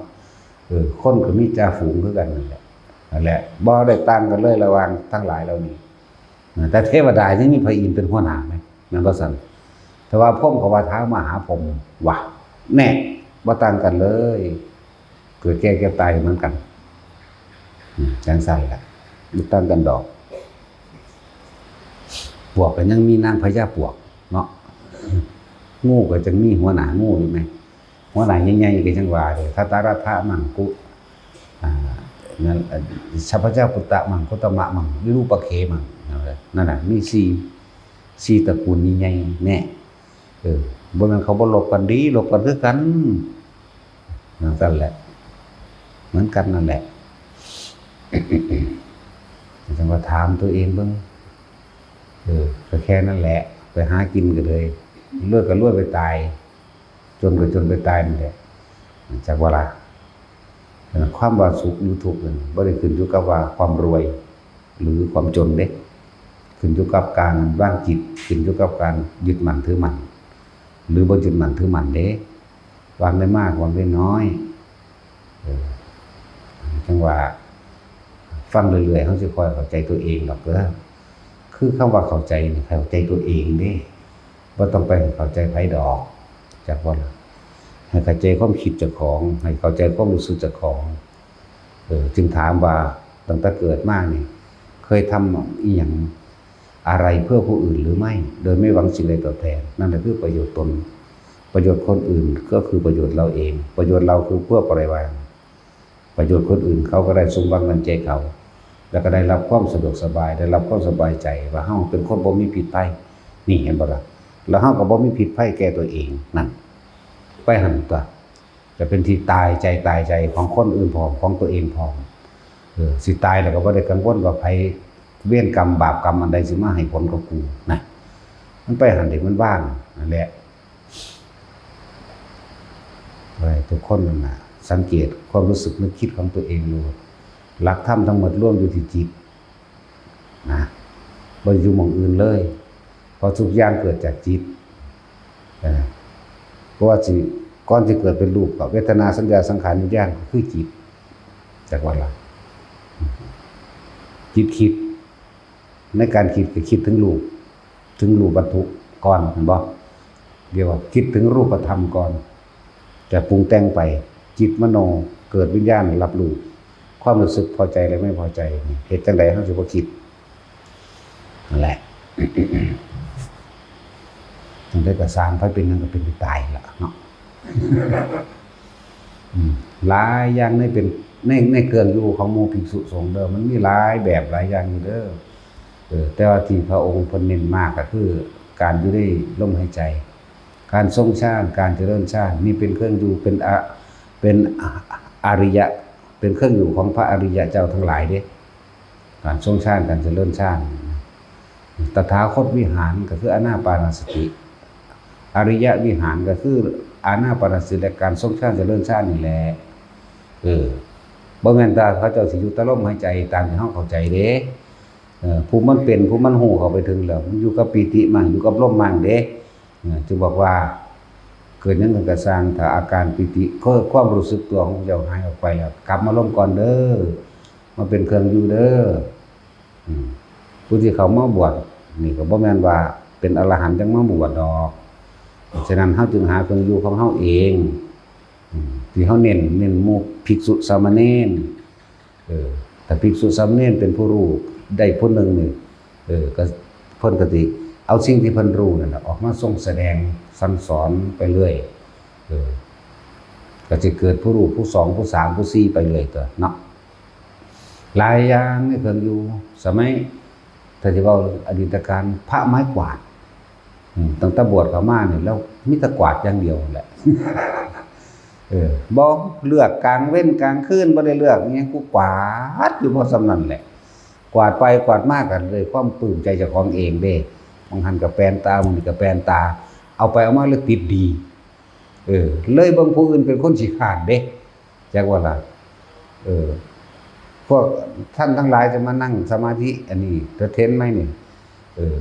เออ คนก็มีจ่าฝูงคือกันนั่นแหละ นั่นแหละ บ่ได้ต่างกันเลยระหว่างทั้งหลายเหล่านี้ แต่เทวดายังมีพระอินทร์เป็นหัวหน้าไหม แม่นบ่ซั่น แต่ว่าพรหมก็ว่าท้าวมหาพรหมว่ะ แน่ บ่ต่างกันเลย เกิดแก่เจ็บตายเหมือนกัน อืม จั่งซั้นแหละ บ่ต่างกันดอก ปวกก็ยังมีนางพญาปวกเนาะ งูก็จั่งมีหัวหน้างูอยู่แหม หัวหน้าใหญ่ๆ ก็จั่งว่าเด้ ทัตตรัตถะมังคุ อ่า นั่น อ่า สัพพะเจ้าปุตตะมัง โคตมะมัง วิรูปะเขมัง นั่นแหละ นั่นน่ะ มีสี่ สี่ตระกูลใหญ่ๆ แน่ เออ บ่แม่นเขาบ่ลบกันดี ลบกันคือกัน นั่นกันแหละ เหมือนกันนั่นแหละ จั่งว่าถามตัวเองเบิ่ง เออ ก็แค่นั้นแหละ ไปหากินก็เลย รวยก็รวยไปตาย จนก็จนไปตายนั่นแหละ จักว่าล่ะ ความว่าสุขหรือทุกข์นั่นบ่ได้ขึ้นอยู่กับว่าความรวย หรือความจนเด้ ขึ้นอยู่กับการวางจิต ขึ้นอยู่กับการยึดมั่นถือมั่น หรือบ่ยึดมั่นถือมั่นเด้ วางได้มาก วางได้น้อย เออ จั่งว่า ฟังเรื่อยๆ เฮาสิค่อยเข้าใจตัวเองดอกเด้อ คือคำว่าเข้าใจนี่ เข้าใจตัวเองเด้ บ่ต้องไปให้เข้าใจไผดอก จักว่าล่ะ ให้เข้าใจความคิดเจ้าของ ให้เข้าใจความรู้สึกเจ้าของ เออ จึงถามว่าตั้งแต่เกิดมานี่ เคยทำอีหยังอะไรเพื่อผู้อื่นหรือไม่ โดยไม่หวังสิ่งใดตอบแทน นั่นแหละคือประโยชน์ตน ประโยชน์คนอื่นก็คือประโยชน์เราเอง ประโยชน์เราคือเพื่อปล่อยวาง ประโยชน์คนอื่นเขาก็ได้สมหวังดังใจเขา แล้วก็ได้รับความสะดวกสบาย ได้รับความสบายใจ ว่าเฮาเป็นคนบ่มีพิษภัย นี่เห็นบ่ล่ะ แล้วเฮาก็บ่มีพิษภัยแก่ตัวเอง นั่น ไปหั่นตั๊ว จะเป็นที่ตายใจตายใจของคนอื่นพร้อม ของตัวเองพร้อม เออ สิตายแล้วก็บ่ได้กังวลว่าไผ เวรกรรมบาปกรรมอันใดสิมาให้ผลกับกูนะ มันไปหั่นเด้ มันว่างนั่นแหละ ให้ทุกคนนั่นน่ะ สังเกตความรู้สึกนึกคิดของตัวเองดู หลักธรรมทั้งหมดรวมอยู่ที่จิต นะ บ่อยู่หม่องอื่นเลย เพราะทุกอย่างเกิดจากจิต เออ เพราะว่าสิ ก่อนสิเกิดเป็นรูปก็เวทนา สัญญา สังขาร วิญญาณ ก็คือจิต จักว่าล่ะ จิตคิด ในการคิดก็คิดถึงรูป ถึงรูปวัตถุก่อน แม่นบ่ เรียกว่าคิดถึงรูปธรรมก่อน แต่ปรุงแต่งไป จิตมโน เกิดวิญญาณรับรู้ ความรู้สึกพอใจและไม่พอใจนี่ เฮ็ดจั่งใดเฮาสิบ่คิด นั่นแหละ จั่งใดก็ซ่าง ไผเป็นหยังก็เป็นไปตายล่ะเนาะ อืม หลายอย่างในเป็น ใน ในเครื่องอยู่ของหมู่ภิกษุสงฆ์เด้อ มันมีหลายแบบหลายอย่างอยู่เด้อ เออ แต่ว่าที่พระองค์เพิ่นเน้นมากก็คือการอยู่ในลมหายใจ การทรงฌาน การเจริญฌาน นี่เป็นเครื่องอยู่ เป็นอะ เป็นอะ อริยะ เป็นเครื่องอยู่ของพระอริยะเจ้าทั้งหลายเด้ การทรงฌาน การเจริญฌาน ตถาคตวิหารก็คืออานาปานสติ อริยวิหารก็คืออานาปานสติและการทรงฌานเจริญฌานนี่แหละ เออ บ่แม่นแต่เขาเจ้าสิอยู่แต่ลมหายใจตามที่เฮาเข้าใจเด้ เออ ผู้มันเป็น ผู้มันฮู้เข้าไปถึงแล้ว มันอยู่กับปีติมั่ง อยู่กับลมมั่งเด้ เออ จึงบอกว่า เกิดหยังขึ้นก็ซ่าง ถ้าอาการปีติ คือความรู้สึกตัวของเจ้าหายออกไปแล้ว กลับมาลมก่อนเด้อ มาเป็นเครื่องอยู่เด้อ อืม ผู้ที่เข้ามาบวชนี่ก็บ่แม่นว่าเป็นอรหันต์จั่งมาบวชดอก ฉะนั้นเฮาจึงหาเครื่องอยู่ของเฮาเอง อืม ที่เฮาเน้น เน้นหมู่ภิกษุสามเณร เออ ถ้าภิกษุสามเณรเป็นผู้รู้ได้ผู้หนึ่งนี่ เออ ก็เพิ่นก็สิเอาสิ่งที่เพิ่นรู้นั่นน่ะออกมาทรงแสดงสั่งสอนไปเรื่อย เออ ก็สิเกิดผู้รู้ผู้สอง ผู้สาม ผู้สี่ ไปเรื่อยตั๊วเนาะ หลายอย่างในเครื่องอยู่ สมัย ถ้าสิเว้าเรื่องอดีตการ พระไม้กวาด อืม ตั้งแต่บวชเข้ามานี่ แล้วมีแต่กวาดอย่างเดียวแหละ เออ บ่เลือกกลางเว็นกลางคืน บ่ได้เลือกอิหยัง กูกวาดอยู่พอส่ำนั้นแหละ กวาดไปกวาดมาก็ด้วยความปลื้มใจเจ้าของเองเด้ บางหันก็แปนตา บางนี่ก็แปนตา เอาไปเอามาเลยติดดี เออ เลยเบิ่งผู้อื่นเป็นคนขี้คร้านเด้ จักว่าล่ะ เออ พวกท่านทั้งหลายจะมานั่งสมาธิอันนี้ เทรนไหมนี่ เออ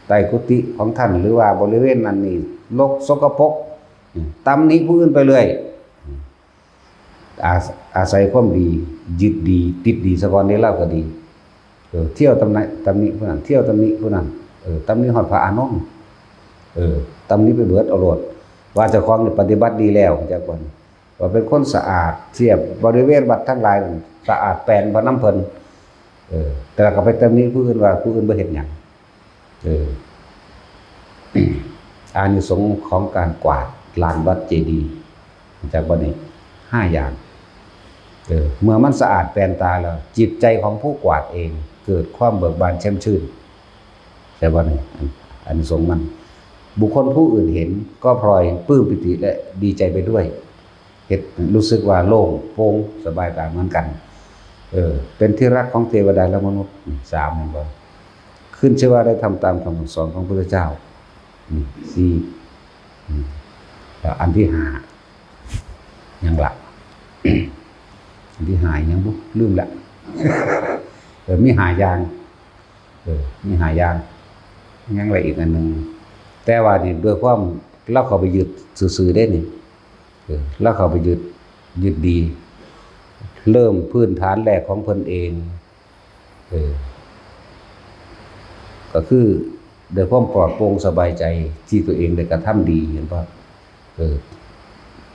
ใต้กุฏิของท่าน หรือว่าบริเวณนั้นนี่ รกสกปรก อืม ตำหนิผู้อื่นไปเรื่อย อืม อาศ- อาศัยความดี ยึดดี ติดดีซะก่อนเด้ ลาวก็ดี เออ เที่ยวตำหนิ ตำหนิผู้นั้น เที่ยวตำหนิผู้นั้น เออ ตำหนิฮอดพระอานนท์ เออ ตำหนิไปเบิดเอาโลด ว่าเจ้าของนี่ปฏิบัติดีแล้ว จักว่า ว่าเป็นคนสะอาด เสียบบริเวณวัดทั้งหลายนั่น สะอาดแปนพระนำเพิ่น เออ แต่ละก็ไปตำหนิผู้อื่นว่าผู้อื่นบ่เฮ็ดหยัง เออ อานิสงส์ของการกวาดลานวัดเจดีย์ จากบัดนี้ ห้าอย่าง เออ เมื่อมันสะอาดแปนตาแล้ว จิตใจของผู้กวาดเองเกิดความเบิกบานแช่มชื่น แต่บัดนี้ อัน- อานิสงส์มัน บุคคลผู้อื่นเห็นก็พลอยปลื้มปิติและดีใจไปด้วย เฮ็ดรู้สึกว่าโล่งโปร่งสบายตาเหมือนกัน เออ เป็นที่รักของเทวดาและมนุษย์ สาม แม่นบ่ ขึ้นชื่อว่าได้ทำตามคำสั่งสอนของพระพุทธเจ้า อืม สี่ อืม แล้วอันที่ห้า หยังละ อันที่ห้าหยังบุ ลืมละ เออ มีห้าอย่าง เออ มีห้าอย่าง ยังละอีกอันหนึ่ง แต่ว่านี่ด้วยความลาวเข้าไปยึดซื่อๆเด้นี่ เออ ลาวเข้าไปยึด ยึดดี เริ่มพื้นฐานแรกของเพิ่นเอง เออ ก็คือด้วยความปลอดโปร่งสบายใจที่ตัวเองได้กระทำดี เห็นบ่ เออ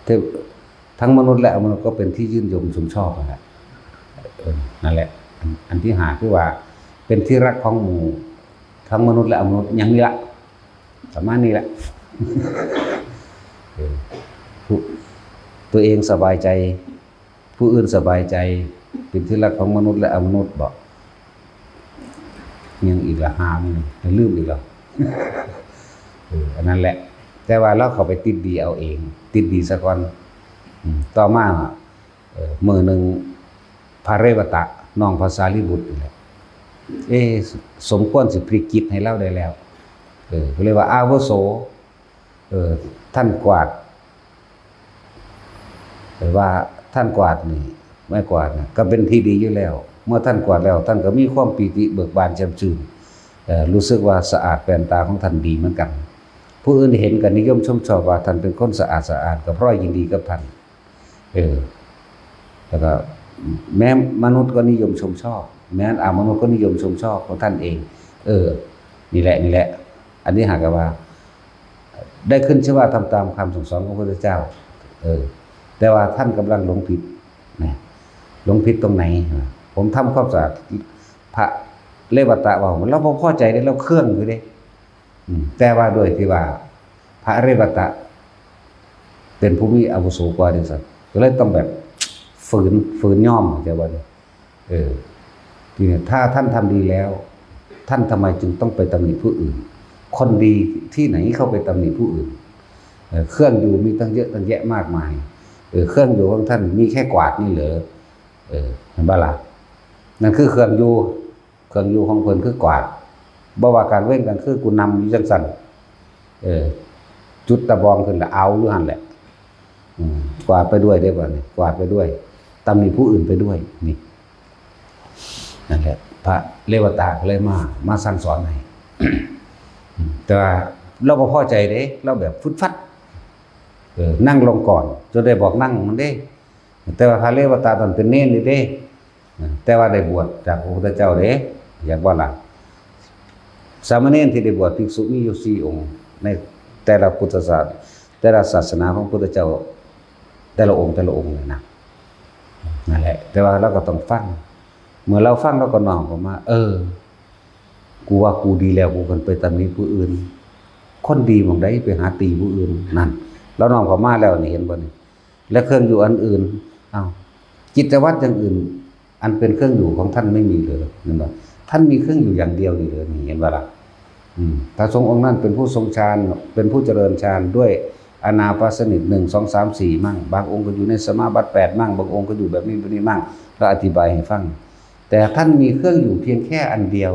เท- ทั้งมนุษย์และอมนุษย์ก็เป็นที่ชื่นชมชมชอบนั่นแหละ เออ นั่นแหละ อัน- อันที่ห้าคือว่า เป็นที่รักของหมู่ ทั้งมนุษย์และอมนุษย์ หยังนี่ละ ประมาณนี้แหละ เออ ผู้- ตัวเองสบายใจ ผู้อื่นสบายใจ เป็นที่รักของมนุษย์และอมนุษย์ บอก ยังอีกละ ห้า มื้อ ลืมอีกแล้ว เออ อันนั้นแหละ แต่ว่าลาวเข้าไปติดดีเอาเอง ติดดีซะก่อน อืม ต่อมา เออ มื้อหนึ่ง พระเรวตะ น้องพระสารีบุตรนี่แหละ เอ๊ะ ส- สมควรสิพลิกจิตให้ลาวได้แล้ว เออ ก็เลยว่า อาวุโส เออ ท่านกวาด แต่ว่าท่านกวาดนี่ ไม้กวาดน่ะ ก็เป็นที่ดีอยู่แล้ว เมื่อท่านกวาดแล้ว ท่านก็มีความปีติเบิกบานแจ่มชื่น เอ่อ รู้สึกว่าสะอาดแปนตาของท่านดีเหมือนกัน ผู้อื่นเห็นก็นิยมชมชอบว่าท่านเป็นคนสะอาดสะอ้าน ก็พลอยยินดีกับท่าน เออ แล้วก็แม้มนุษย์ก็นิยมชมชอบ แม้อมนุษย์ก็นิยมชมชอบของท่านเอง เออ นี่แหละ นี่แหละ อันนี้หากว่า ได้ขึ้นชื่อว่าทำตามคำสั่งสอนของพระพุทธเจ้า เออ แต่ว่าท่านกำลังหลงผิดนะ หลงผิดตรงไหน ผมทำความสะอาด พระเรวตะว่า ลาวบ่พอใจเด้ ลาวเคืองอยู่เด้ อืม แต่ว่าด้วยที่ว่า พระเรวตะ เป็นผู้มีอาวุโสกว่าจังซั่น ก็เลยต้องแบบ ฝืน- ฝืนยอม เข้าใจบ่นี่ เออ ทีนี้ถ้าท่านทำดีแล้ว ท่านทำไมจึงต้องไปตำหนิผู้อื่น คนดีที่ไหนเข้าไปตำหนิผู้อื่น เออ เครื่องอยู่มีตั้งเยอะตั้งแยะมากมาย เออ เครื่องอยู่ของท่านมีแค่กวาดนี่เหรอ เออ เห็นบ่ล่ะ นั่นคือเครื่องอยู่ เครื่องอยู่ของเพิ่นคือกวาด บ่ว่ากลางเว็นกลางคืน กูนำอยู่จังซั่น เออ จุดตะบองขึ้นละเอาอยู่หั่นแหละ อืม กวาดไปด้วยเด้บัดนี้ กวาดไปด้วย ตำหนิผู้อื่นไปด้วย นี่ นั่นแหละ พระเรวตะก็เลยมา มาสั่งสอนให้ อืม แต่ว่าลาวบ่พอใจเด้ ลาวแบบฟึดฟัด เออ นั่งลงก่อน จนได้บอกนั่งมันเด้ แต่ว่าพระเรวตะตอนเป็นเณรนี่เด้ แต่ว่าได้บวชจากพระพุทธเจ้าเด้ อยากว่าล่ะ สามเณรที่ได้บวชภิกษุมีอยู่สี่องค์ ในแต่ละพุทธศาส- แต่ละศาสนาของพุทธเจ้า แต่ละองค์ แต่ละองค์เลยนะ นั่นแหละ แต่ว่าลาวก็ต้องฟัง เมื่อลาวฟังลาวก็น้อมเข้ามา เออ กูว่ากูดีแล้ว กูควรไปตำหนิผู้อื่น คนดีหม่องใดไปหาตีผู้อื่น นั่น ลาวน้อมเข้ามาแล้วนี่ เห็นบ่นี่ และเครื่องอยู่อันอื่น เอ้า กิจวัตรอย่างอื่น อันเป็นเครื่องอยู่ของท่านไม่มีเลย เห็นบ่? ท่านมีเครื่องอยู่อย่างเดียวนี่เลย นี่ เห็นบ่ล่ะ? อืม พระสงฆ์องค์นั้นเป็นผู้ทรงฌาน เป็นผู้เจริญฌานด้วยอานาปานสนิท หนึ่ง สอง สาม สี่ มั่ง บางองค์ก็อยู่ในสมาบัติ แปด มั่ง บางองค์ก็อยู่แบบนี้แบบนี้มั่ง ก็อธิบายให้ฟัง แต่ท่านมีเครื่องอยู่เพียงแค่อันเดียว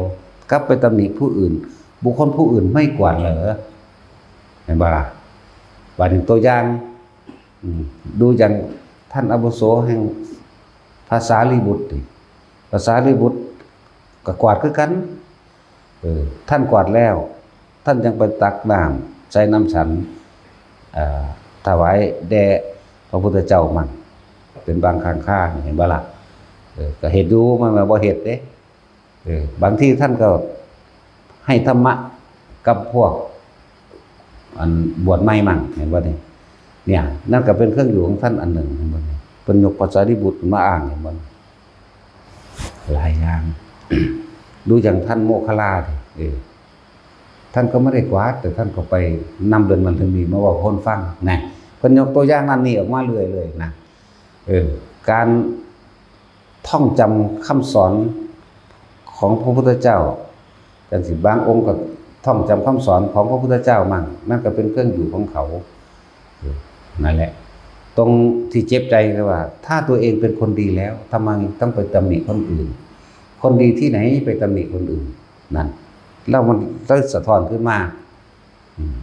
กลับไปตำหนิผู้อื่น บุคคลผู้อื่นไม่กวาดเหรอ? เห็นบ่ล่ะ? บาดนี้ตัวอย่าง อืม ดูอย่างท่านอาวุโสแห่งพระสารีบุตรนี่ พระสารีบุตรก็กวาดคือกัน เออ ท่านกวาดแล้ว ท่านยังไปตักน้ำใส่น้ำฉัน เอ่อ ถวายแด่พระพุทธเจ้ามั่ง เป็นบางครั้งครา เห็นบ่ล่ะ? เออ ก็เฮ็ดอยู่ มันว่าบ่เฮ็ดเด้ เออ บางทีท่านก็ให้ธรรมะกับพวก อันบวชใหม่มั่ง เห็นบ่นี่? เนี่ย นั่นก็เป็นเครื่องอยู่ของท่านอันหนึ่ง เห็นบ่นี่? เพิ่นยกพระสารีบุตรมาอ้าง เห็นบ่นี่? หลายอย่าง ดูอย่างท่านโมคคัลลานี่ เออ ท่านก็ไม่ได้กวาด แต่ท่านก็ไปนำเรื่องนั้นเรื่องนี้มาเว้าให้คนฟัง นะ เพิ่นยกตัวอย่างนั้นนี่ออกมาเรื่อยๆ นะ เออ การท่องจำคำสอนของพระพุทธเจ้า จังซี้ บางองค์ก็ท่องจำคำสอนของพระพุทธเจ้ามั่ง นั่นก็เป็นเครื่องอยู่ของเขา เออ นั่นแหละ ตรงที่เจ็บใจคือว่า ถ้าตัวเองเป็นคนดีแล้ว ทำไมต้องไปตำหนิคนอื่น? คนดีที่ไหนไปตำหนิคนอื่น? นั่น แล้วมันก็สะท้อนขึ้นมา อืม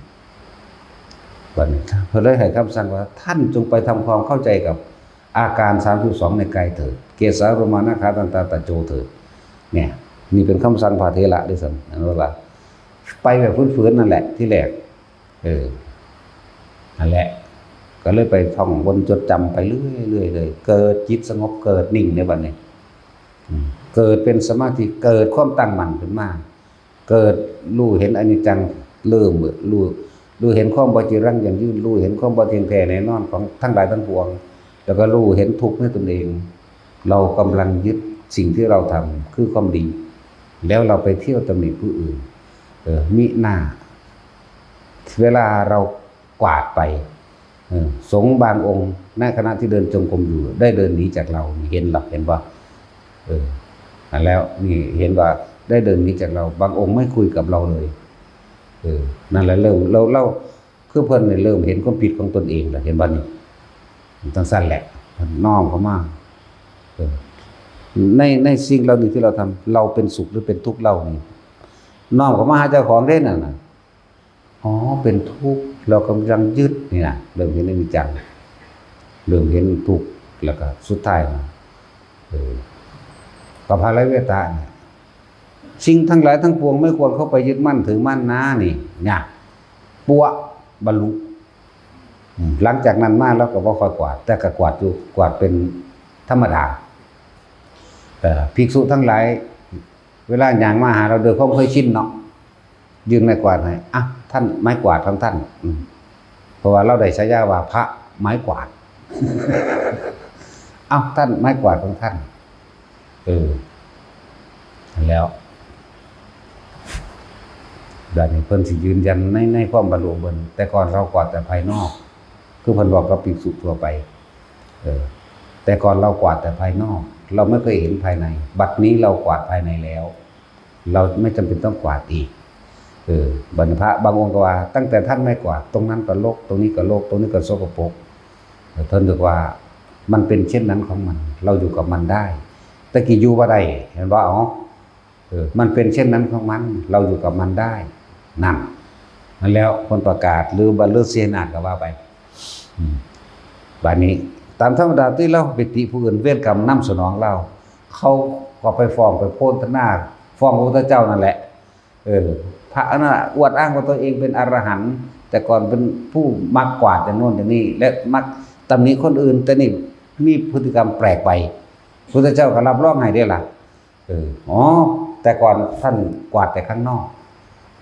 บัดนี้เพิ่นเลยให้คำสั่งว่า ท่านจงไปทำความเข้าใจกับอาการสามสิบสองในกายเถิด เกสาโลมานาคาทันตาตะโจเถิด เนี่ย นี่เป็นคำสั่งพระเถระด้วยซ้ำ อันว่า ไปแบบฝืนๆ นั่นแหละ ที่แรก เออ นั่นแหละ ก็เลยไปท่องวนจดจำไปเรื่อยๆ เลย เกิดจิตสงบ เกิดนิ่งในบัดนี้ อืม เกิดเป็นสมาธิ เกิดความตั้งมั่นขึ้นมา เกิดรู้เห็นอนิจจัง เริ่มรู้ รู้เห็นความบ่จีรังยั่งยืน รู้เห็นความบ่เที่ยงแท้แน่นอนของทั้งหลายทั้งปวง แล้วก็รู้เห็นทุกข์ในตนเอง เรากำลังยึดสิ่งที่เราทำคือความดี แล้วเราไปเที่ยวตำหนิผู้อื่น เออ มิหน้า เวลาเรากวาดไป เออ สงฆ์บางองค์ในขณะที่เดินจงกรมอยู่ ได้เดินหนีจากเรา เห็นหรอก เห็นบ่? เออ นั่นแล้ว นี่เห็นว่าได้เดินหนีจากเรา บางองค์ไม่คุยกับเราเลย เออ นั่นแหละ เริ่ม เรา เรา คือเพิ่นเนี่ยเริ่มเห็นความผิดของตนเองแล้ว เห็นบ่นี่? จั่งซั้นแหละ น้อมเข้ามา เออ ใน ในสิ่งเหล่านี้ที่เราทำ เราเป็นสุขหรือเป็นทุกข์เล่านี่ น้อมเข้ามาหาเจ้าของเด้นั่นน่ะ อ๋อ เป็นทุกข์ เรากำลังยึดนี่นะ เริ่มเห็นอนิจจัง เริ่มเห็นทุกข์ แล้วก็สุดท้ายนะ เออ กับหาไลเวตาเนี่ย สิ่งทั้งหลายทั้งปวงไม่ควรเข้าไปยึดมั่นถือมั่นนะนี่ เนี่ย ปัวะ บรรลุ อืม หลังจากนั้นมาเราก็บ่ค่อยกวาด แต่ก็กวาดอยู่ กวาดเป็นธรรมดา เอ่อ ภิกษุทั้งหลาย เวลาย่างมาหาเราด้วยความเคยชินเนาะ ยื่นไม้กวาดให้ อ่ะ ท่านไม้กวาดของท่าน อืม เพราะว่าเราได้ฉายาว่าพระไม้กวาด เอ้า ท่านไม้กวาดของท่าน เออ แล้ว บัดนี้เพิ่นสิยืนยันใน ในความบรรลุเพิ่น แต่ก่อนเรากวาดแต่ภายนอก คือเพิ่นบอกกับภิกษุทั่วไป เออ แต่ก่อนเรากวาดแต่ภายนอก เราไม่เคยเห็นภายใน บัดนี้เรากวาดภายในแล้ว เราไม่จำเป็นต้องกวาดอีก เออ บัดนี้พระบางองค์ก็ว่า ตั้งแต่ท่านไม่กวาด ตรงนั้นก็รก ตรงนี้ก็รก ตรงนี้ก็สกปรก เออ ท่านบอกว่า มันเป็นเช่นนั้นของมัน เราอยู่กับมันได้ แต่กี้อยู่บ่ได้ เห็นบ่? อ๋อ เออ มันเป็นเช่นนั้นของมัน เราอยู่กับมันได้ นั่น นั่นแล้วคนประกาศ หรือบรรลุเสนาถก็ว่าไป อืม บัดนี้ ตามธรรมดาที่เราไปติผู้อื่น เวรกรรมนำสนองเรา เขาก็ไปฟ้องไปโพลธนา ฟ้องพระพุทธเจ้านั่นแหละ เออ พระอันนั้นน่ะอวดอ้างว่าตัวเองเป็นอรหันต์ แต่ก่อนเป็นผู้มักกวาดอย่างโน้นอย่างนี้ และมักตำหนิคนอื่น แต่นี่มีพฤติกรรมแปลกไป พุทธเจ้าก็รับรองให้ได้ล่ะ เออ อ๋อ แต่ก่อนท่านกวาดแต่ข้างนอก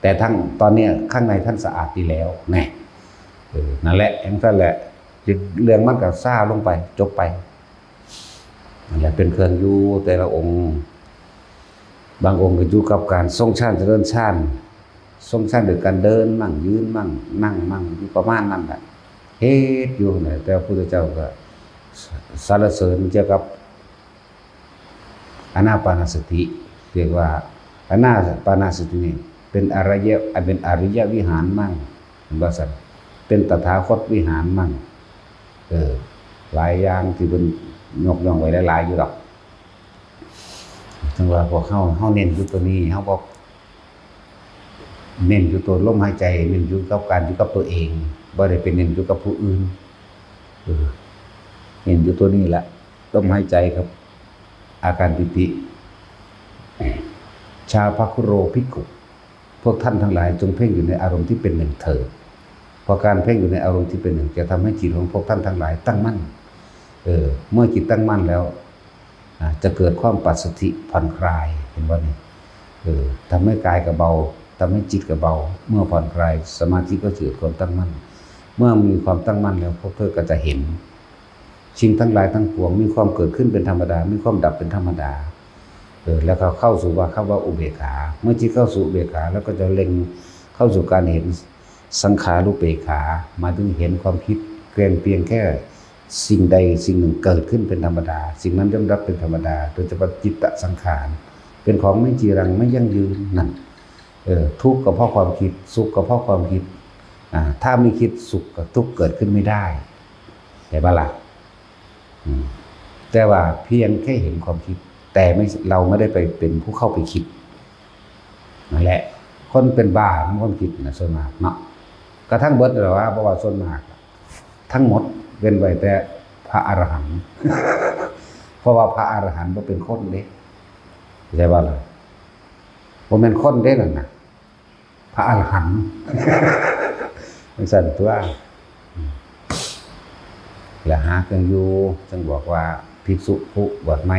แต่ทั้งตอนเนี้ยข้างในท่านสะอาดดีแล้ว แน่ เออ นั่นแหละ อย่างนั้นแหละ เรื่องมันก็ซาลงไป จบไป นั่นแหละ เป็นเครื่องอยู่แต่ละองค์ บางองค์ก็อยู่กับการทรงฌานเจริญฌาน ทรงฌานโดยการเดินมั่ง ยืนมั่ง นั่งมั่ง อยู่ประมาณนั้นแหละ เฮ็ดอยู่นั่นแหละ แต่พระพุทธเจ้าก็สรรเสริญเกี่ยวกับ อานาปานสติ เรียกว่าอานาปานสตินี่เป็นอริยะ เป็นอริยวิหารมั่ง เห็นบ่ซั่น เป็นตถาคตวิหารมั่ง เออ หลายอย่างที่เพิ่นยกย่องไว้หลายๆอยู่ดอก จั่งว่าพวกเฮา เฮาเน้นอยู่ตัวนี้ เฮาบ่เน้นอยู่ตัวลมหายใจ เน้นอยู่กับการอยู่กับตัวเอง บ่ได้ไปเน้นอยู่กับผู้อื่น เออ เน้นอยู่ตัวนี้แหละ ลมหายใจครับ อาการปิติ ชาภคุโรภิกขุ พวกท่านทั้งหลายจงเพ่งอยู่ในอารมณ์ที่เป็นหนึ่งเถิด เพราะการเพ่งอยู่ในอารมณ์ที่เป็นหนึ่งจะทำให้จิตของพวกท่านทั้งหลายตั้งมั่น เออ เมื่อจิตตั้งมั่นแล้ว อ่า จะเกิดความปัสสัทธิผ่อนคลาย เห็นบ่นี่ เออ ทำให้กายก็เบา ทำให้จิตก็เบา เมื่อผ่อนคลาย สมาธิก็เกิดความตั้งมั่น เมื่อมีความตั้งมั่นแล้ว พวกเธอก็จะเห็น สิ่งทั้งหลายทั้งปวง มีความเกิดขึ้นเป็นธรรมดา มีความดับเป็นธรรมดา เออ แล้วก็เข้าสู่ว่า คำว่าอุเบกขา เมื่อจิตเข้าสู่อุเบกขา แล้วก็จะเล็งเข้าสู่การเห็นสังขารุเปกขา หมายถึงเห็นความคิดเพียง เพียงแค่สิ่งใดสิ่งหนึ่งเกิดขึ้นเป็นธรรมดา สิ่งนั้นย่อมดับเป็นธรรมดา โดยเฉพาะจิตตสังขาร เป็นของไม่จีรัง ไม่ยั่งยืนนั่น เออ ทุกข์ก็เพราะความคิด สุขก็เพราะความคิด อ่า ถ้าไม่คิด สุขกับทุกข์เกิดขึ้นไม่ได้ เห็นปะล่ะ อืม แต่ว่าเพียงแค่เห็นความคิด แต่ไม่ เราไม่ได้ไปเป็นผู้เข้าไปคิด นั่นแหละ คนเป็นบ้าของความคิดนะ ส่วนมากเนาะ กระทั่งเบิดแล้วว่า เพราะว่าส่วนมาก ทั้งหมดเว้นไว้แต่พระอรหันต์ เพราะว่าพระอรหันต์บ่เป็นคนเด้ เข้าใจบ่ล่ะ บ่แม่นคนเด้นั่นน่ะ พระอรหันต์ จั่งซั้นตั๊ว อืม และหาเครื่องอยู่ จั่งบอกว่าภิกษุผู้บวชใหม่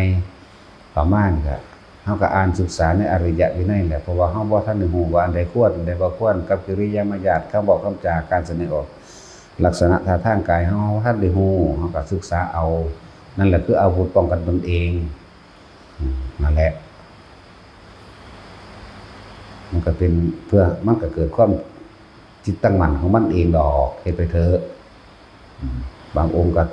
ประมาณก็ เฮาก็อ่านศึกษาในอริยวินัยแหละ เพราะว่าเฮาบ่ทันได้ฮู้ว่าอันใดควร อันใดบ่ควร กับกิริยามารยาท คำเว้าคำจา การแสดงออก ลักษณะท่าทางกายเฮา เฮาบ่ทันได้ฮู้ เฮาก็ศึกษาเอา นั่นแหละคืออาวุธป้องกันตนเอง อืม นั่นแหละ มันก็เป็นเพื่อ มันก็เกิดความจิตตั้งมั่นของมันเองดอก เฮ็ดไปเถอะ อืม บางองค์ก็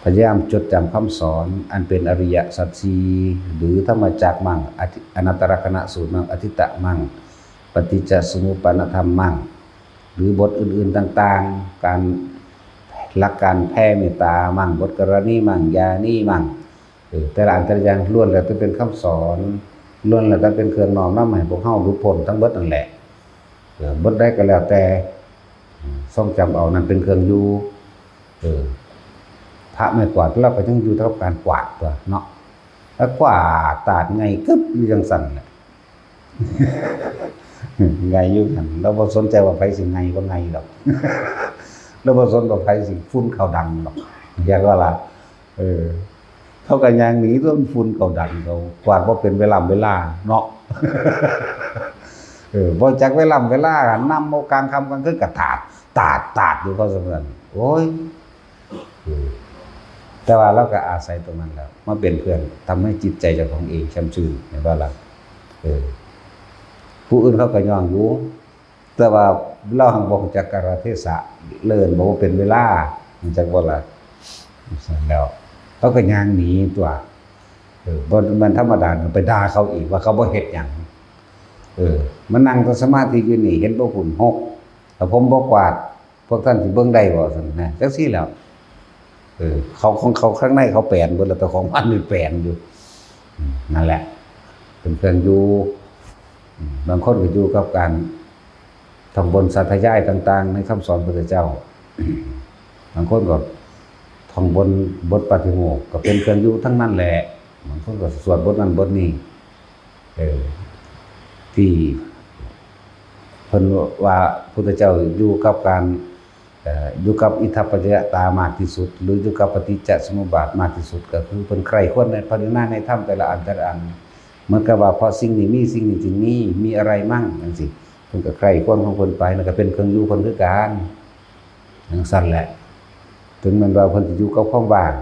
พยายามจดจำคำสอนอันเป็นอริยสัจสี่ หรือธรรมจักรมั่ง อธิ- อนัตตลักษณสูตรมั่ง อทิฏฐะมั่ง ปฏิจจสมุปปานธรรมมั่ง หรือบทอื่นๆต่างๆ การ หลักการแผ่เมตตามั่ง บทกรณีมั่ง ญาณีมั่ง เออ แต่ละอันแต่ละอย่างล้วนแล้วแต่เป็นคำสอน ล้วนแล้วแต่เป็นเครื่องน้อมนำให้พวกเฮาหลุดพ้นทั้งเบิดนั่นแหละ เออ บทใดก็แล้วแต่ อืม ทรงจำเอานั่นเป็นเครื่องอยู่ เออ พระไม้กวาดเราก็ยังอยู่กับการกวาดตั๊วเนาะ แล้วกวาดตาดไงกึบอยู่จั่งซั้นแหละ ไงอยู่หั่น เราบ่สนใจว่าไผสิไงบ่ไงดอก เราบ่สนว่าไผสิฝุ่นเข้าดังดอก อยากว่าล่ะ เออ เขาก็ย่างหนีตั๊ว ฝุ่นเข้าดังเขา กวาดบ่เป็นเวลาเวลาเนาะ เออ บ่จักเวลาเวลา นำเอากลางค่ำกลางคืนก็ตาด ตาด ตาดอยู่เขาซั่น โอ้ย เออ แต่ว่าเราก็อาศัยตรงนั้นแหละ มาเป็นเครื่องทำให้จิตใจเจ้าของเองแช่มชื่น เห็นบ่ล่ะ เออ ผู้อื่นเขาก็ย่องอยู่ แต่ว่าเราหั้นบ่รู้จักกาลเทศะ เลยเอิ้นบ่ว่าเป็นเวลา รู้จักบ่ล่ะ ซั่นแล้ว เขาก็ย่างหนีตั๊ว เออ บ่แม่นธรรมดา ไปด่าเขาอีกว่าเขาบ่เฮ็ดหยัง เออ มานั่งสมาธิอยู่นี่ เห็นบ่ ฝุ่นหก ถ้าผมบ่กวาด พวกท่านสิเบิ่งได้บ่ ซั่นนะ จั่งซี้แหล้ว เออ เขาของเขาข้างในเขาแปนเบิดแล้ว แต่ของมันนี่แปนอยู่ อืม นั่นแหละ เป็นเครื่องอยู่ อืม บางคนก็อยู่กับการท่องบนสาธยายต่างๆ ในคำสอนพระพุทธเจ้า บางคนก็ท่องบนบทปาฏิโมกข์ ก็เป็นเครื่องอยู่ทั้งนั้นแหละ บางคนก็สวดบทนั้นบทนี้ เออ ที่เพิ่นว่าพุทธเจ้าอยู่กับการ เอ่อ อยู่กับอิทัปปัจจยตามากที่สุด หรืออยู่กับปฏิจจสมุปบาทมากที่สุด ก็คือเพิ่นใคร่ครวญในปริมาณในธรรมแต่ละอันแต่ละอัน เหมือนกับว่าเพราะสิ่งนี้มี สิ่งนี้จึงมี มีอะไรมั่ง จั่งซี้ เพิ่นก็ใคร่ครวญของเพิ่นไป นั่นก็เป็นเครื่องอยู่เพิ่นคือกัน จั่งซั้นแหละ ถึงแม้ว่าเพิ่นสิอยู่กับความว่าง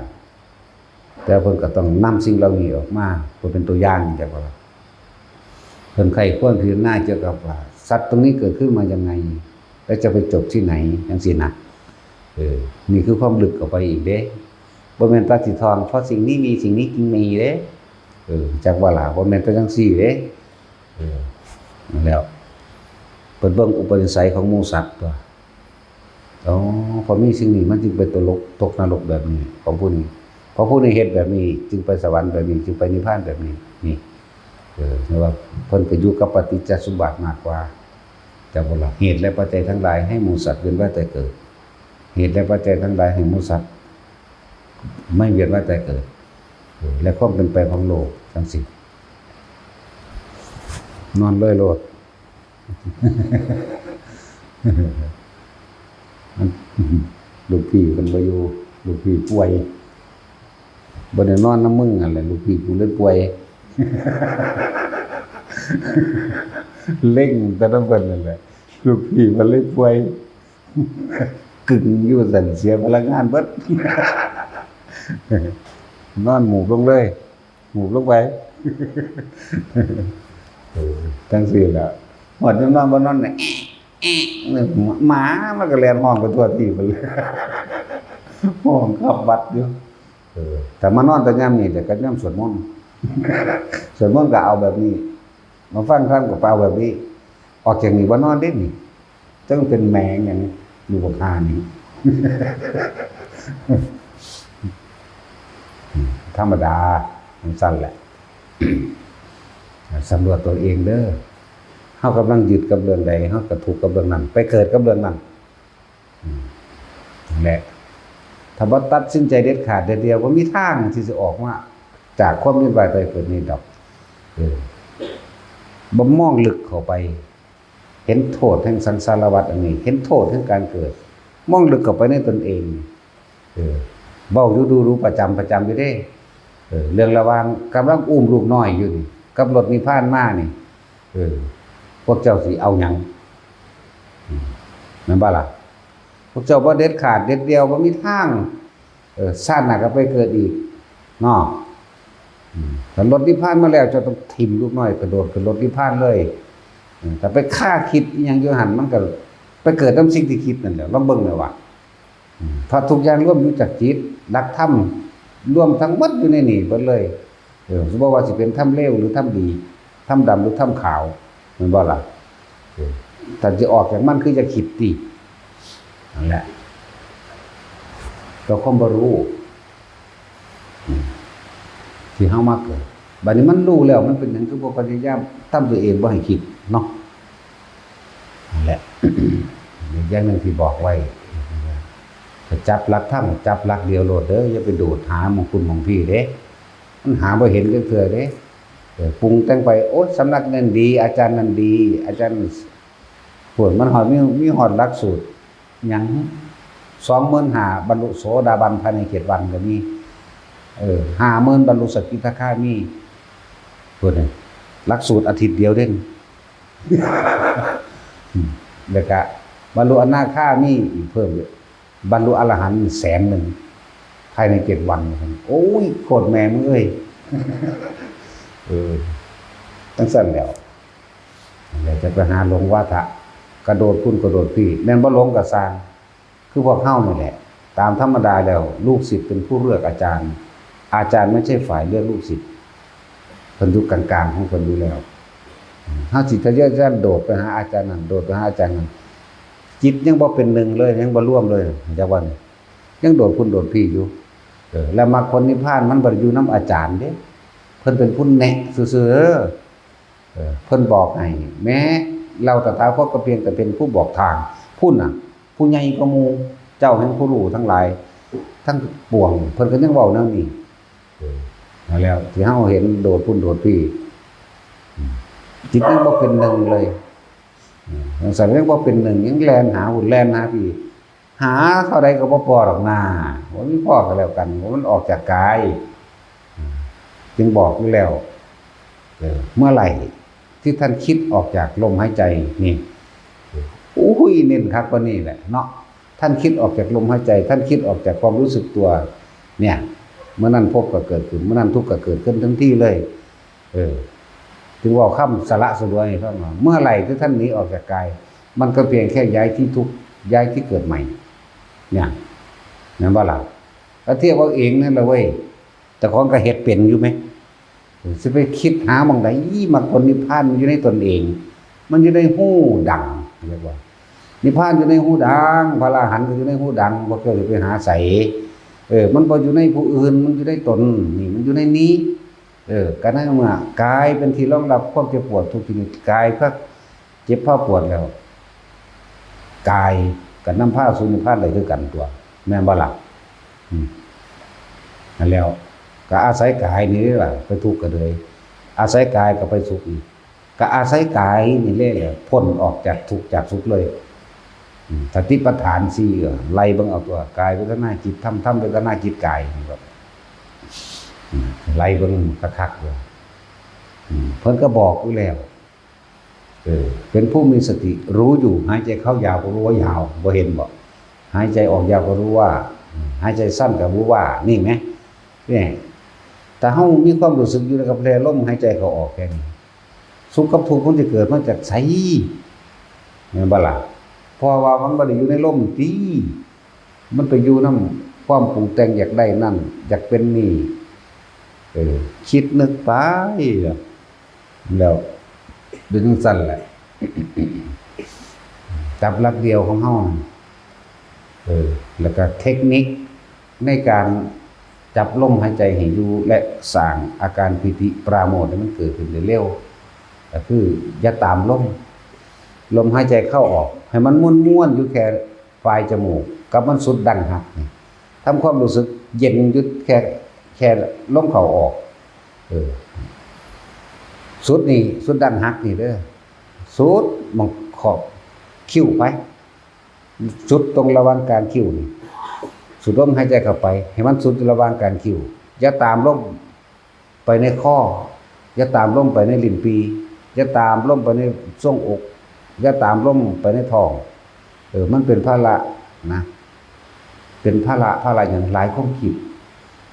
แต่เพิ่นก็ต้องนำสิ่งเหล่านี้ออกมาเพื่อเป็นตัวอย่าง จั่งว่า เพิ่นใคร่ครวญพิจารณาเกี่ยวกับว่า สัตว์ตรงนี้เกิดขึ้นมายังไง และจะไปจบที่ไหน จั่งซี้นะ เออ นี่คือความลึกเข้าไปอีกเด้ บ่แม่นตัดสิท่อง เพราะสิ่งนี้มี สิ่งนี้จึงมีเด้ เออ จักว่าล่ะ บ่แม่นแต่จั่งซี้เด้ เออ นั่นแหล้ว เพิ่นเบิ่งอุปนิสัยของหมู่สัตว์ตั๊ว อ๋อ พอมีสิ่งนี้มันจึงไปตกนรก ตกนรกแบบนี้ ของผู้นี้ เพราะผู้นี้เฮ็ดแบบนี้ จึงไปสวรรค์แบบนี้ จึงไปนิพพานแบบนี้ นี่ เออ แต่ว่าเพิ่นก็อยู่กับปฏิจจสมบัติมากกว่า จักว่าล่ะ เหตุและปัจจัยทั้งหลายให้หมู่สัตว์เวียนว่ายตายเกิด เหตุและปัจจัยทั้งหลายให้หมู่สัตว์ไม่เวียนว่ายตายเกิด เออ และความเป็นไปของโลกจั่งซี้ นอนเลยโลด ลูกพี่เพิ่นบ่อยู่ ลูกพี่ป่วย บ่ได้นอนนำมึงหั่นแหละ ลูกพี่กูเลยป่วย เล็งแต่นำเพิ่นนั่นแหละ ลูกพี่มันเลยป่วย กึ่งอยู่ซั่น เสียพลังงานเบิด นอนหมูบลงเลย หมูบลงไป เออ จั่งซี้ล่ะ ฮอดยามนอนบ่นอนเนี่ย แอะ แอะ หมามันก็แล่นฮ้องไปทั่วที่ไปเลย ฮ้องขับวัดอยู่ เออ แต่มานอนแต่ยามนี้ แต่ก็ยามสวดมนต์ สวดมนต์ก็เอาแบบนี้ มาฟังธรรมก็เอาแบบนี้ ออกจากนี้บ่นอนเด้นี่ จั่งเป็นแมงหยังอยู่บักห่านี่ ธรรมดา จั่งซั่นแหละ สำรวจตัวเองเด้อ เฮากำลังยึดกับเรื่องใด เฮาก็ทุกข์กับเรื่องนั้น ไปเกิดกับเรื่องนั้น อืม นั่นแหละ ถ้าบ่ตัดสินใจเด็ดขาดเด็ดเดี่ยว บ่มีทางที่สิออกมาจากความเวียนว่ายตายเกิดนี้ดอก เออ บ่มองลึกเข้าไป เห็นโทษแห่งสังสารวัฏอันนี้ เห็นโทษแห่งการเกิด มองลึกเข้าไปในตนเอง เออ เว้าอยู่ดูๆ ประจำ ประจำอยู่เด้ เออ เรื่องระหว่างกำลังอุ้มลูกน้อยอยู่นี่ กับรถนิพพานมานี่ เออ พวกเจ้าสิเอาหยัง อืม แม่นบ่ล่ะ พวกเจ้าบ่เด็ดขาดเด็ดเดี่ยว บ่มีทาง เออ ชาติหน้าก็ไปเกิดอีก เนาะ อืม ถ้ารถนิพพานมาแล้ว เจ้าต้องถิ่มลูกน้อย กระโดดขึ้นรถนิพพานเลย อืม ถ้าไปคาคิดอิหยังอยู่หั่น มันก็ไปเกิดนำสิ่งที่คิดนั่นแหละ ลองเบิ่งแหน่ว่า อืม เพราะทุกอย่างรวมอยู่จากจิต หลักธรรมรวมทั้งหมดอยู่ในนี่เบิดเลย เออ บ่ว่าสิเป็นธรรมเลวหรือธรรมดี ธรรมดำหรือธรรมขาว แม่นบ่ล่ะ เออ ถ้าสิออกจากมันคือจะคิดติ นั่นแหละ ก็ความบ่รู้ อืม ที่เฮามาเกิด บัดนี้มันรู้แล้ว มันเป็นหยังคือบ่พยายามทำตัวเองบ่ให้คิดเนาะ นั่นแหละ อีกอย่างหนึ่งที่บอกไว้ ถ้าจับหลักธรรม จับหลักเดียวโลดเด้อ อย่าไปโดดหาหม่องพุ้นหม่องพี้เด้ มันหาบ่เห็นจักเทื่อเด้ เออ ปรุงแต่งไป โอ๊ย สำนักนั่นดี อาจารย์นั่นดี อาจารย์ พู้น มันฮอด มี มีฮอดหลักสูตรหยัง สองหมื่นห้า บรรลุโสดาบันภายในเจ็ดวันก็มี เออ ห้าหมื่น บรรลุสกิทาคามี พู้นน่ะ หลักสูตรอาทิตย์เดียวเด้ อืม แล้วก็บรรลุอนาคามีอีกเพิ่ม บรรลุอรหันต์แสนหนึ่ง ภายในเจ็ดวัน โอ้ย โคตรแม่มึงเอ้ย เออ จั่งซั่นแหล้ว แล้วจะไปหาหลงวาทะ กระโดดพุ้นกระโดดพี้ แม่นบ่หลงก็ซ่าง คือพวกเฮานี่แหละ ตามธรรมดาแล้ว ลูกศิษย์เป็นผู้เลือกอาจารย์ อาจารย์ไม่ใช่ฝ่ายเลือกลูกศิษย์ เพิ่นอยู่กลางๆของเพิ่นอยู่แล้ว เฮาสิทะเยอทะยานโดดไปหาอาจารย์นั่น โดดไปหาอาจารย์นั่น จิตยังบ่เป็นหนึ่งเลย ยังบ่รวมเลย จักว่านี่ ยังโดดพุ้นโดดพี้อยู่ เออ แล้วมรรคผลนิพพานมันบ่ได้อยู่นำอาจารย์เด้ เพิ่นเป็นผู้แนะซื่อๆ เออ เพิ่นบอกให้ แม้เราตถาคตก็เพียงแต่เป็นผู้บอกทาง พุ้นน่ะ ผู้ใหญ่กว่าหมู่ เจ้าแห่งผู้รู้ทั้งหลาย ทั้งปวง เพิ่นก็ยังเว้าแนวนี้ เออ นั่นแหละ ที่เฮาเห็นโดดพุ้นโดดพี้ อืม จิตยังบ่เป็นหนึ่งเลย อืม จั่งซั่นยังบ่เป็นหนึ่ง ยังแล่นหาพุ้นแล่นหาพี้ หาเท่าใดก็บ่พอดอกนา บ่มีพอก็แล้วกัน เพราะมันออกจากกาย อืม จึงบอกอยู่แล้ว เออ เมื่อไหร่ที่ท่านคิดออกจากลมหายใจนี่ โอ้ย เน้นคักกว่านี้แหละเนาะ ท่านคิดออกจากลมหายใจ ท่านคิดออกจากความรู้สึกตัว เนี่ย เมื่อนั้นภพก็เกิดขึ้น เมื่อนั้นทุกข์ก็เกิดขึ้นทันทีเลย เออ ถึงว่าคำสละสลวยให้ฟังว่า เมื่อไหร่ที่ท่านหนีออกจากกาย มันก็เพียงแค่ย้ายที่ทุกข์ ย้ายที่เกิดใหม่ เนี่ย แม่นบ่ล่ะ ก็เทียบเอาเองนั่นแหละเว้ย เจ้าของก็เฮ็ดเป็นอยู่ไหม เอ สิไปคิดหาหม่องใด มรรคผลนิพพานมันอยู่ในตนเอง มันอยู่ในฮูดัง เรียกว่า นิพพานอยู่ในฮูดัง พระอรหันต์ก็อยู่ในฮูดัง พวกเจ้าสิไปหาไส เออ มันบ่อยู่ในผู้อื่น มันอยู่ในตน นี่ มันอยู่ในนี้ เออ ก็ในเมื่อกายเป็นที่รองรับความเจ็บปวดทุกชนิด กายก็เจ็บพาปวดแล้ว กายก็นำพาสู่นิพพานได้คือกันตั๊ว แม่นบ่ล่ะ อืม นั่นแล้ว ก็อาศัยกายนี่ล่ะ ไปทุกข์ก็เลย อาศัยกายก็ไปสุขอีก ก็อาศัยกายนี่แหละ พ้นออกจากทุกข์จากสุขเลย อืม สติปัฏฐานสี่ ก็ไล่เบิ่งเอาตั๊ว กายเวทนาจิตธรรม ธรรมเวทนาจิตกาย นี่ก็ อืม ไล่เบิ่งคักๆ เลย อืม เพิ่นก็บอกอยู่แล้ว เออ เป็นผู้มีสติ รู้อยู่ หายใจเข้ายาวก็รู้ว่ายาว บ่เห็นบ่ หายใจออกยาวก็รู้ว่า อืม หายใจสั้นก็รู้ว่า นี่ไหม เนี่ย ถ้าเฮามีความรู้สึกอยู่ในกับแพร่ลมหายใจเข้าออกแค่นี้ สุขกับทุกข์มันสิเกิดมาจากไส แม่นบ่ล่ะ เพราะว่ามันบ่ได้อยู่ในลมติ มันไปอยู่นำความปรุงแต่งอยากได้นั่น อยากเป็นนี่ เออ คิดนึกไป แล้วเป็นจั่งซั้นแหละ จับหลักเดียวของเฮา เออ แล้วก็เทคนิคในการจับลมหายใจให้อยู่ และสร้างอาการปีติปราโมทย์ให้มันเกิดขึ้นเร็วๆ ก็คืออย่าตามลม ลมหายใจเข้าออก ให้มันม่วนๆ อยู่แค่ปลายจมูก กับมันสุดดั้งหักนี่ ทำความรู้สึกเย็นอยู่แค่ แค่ลมเข้าออก เออ สุดนี่ สุดดั้งหักนี่เด้อ สุดหม่องขอบคิ้วไป สุดตรงระหว่างกลางคิ้วนี่ สูดลมหายใจเข้าไป ให้มันสุดระหว่างกลางคิ้ว อย่าตามลมไปในคอ อย่าตามลมไปในลิ้นปี่ อย่าตามลมไปในทรวงอก อย่าตามลมไปในท้อง เออ มันเป็นภาระนะ เป็นภาระ ภาระหยัง หลายความคิด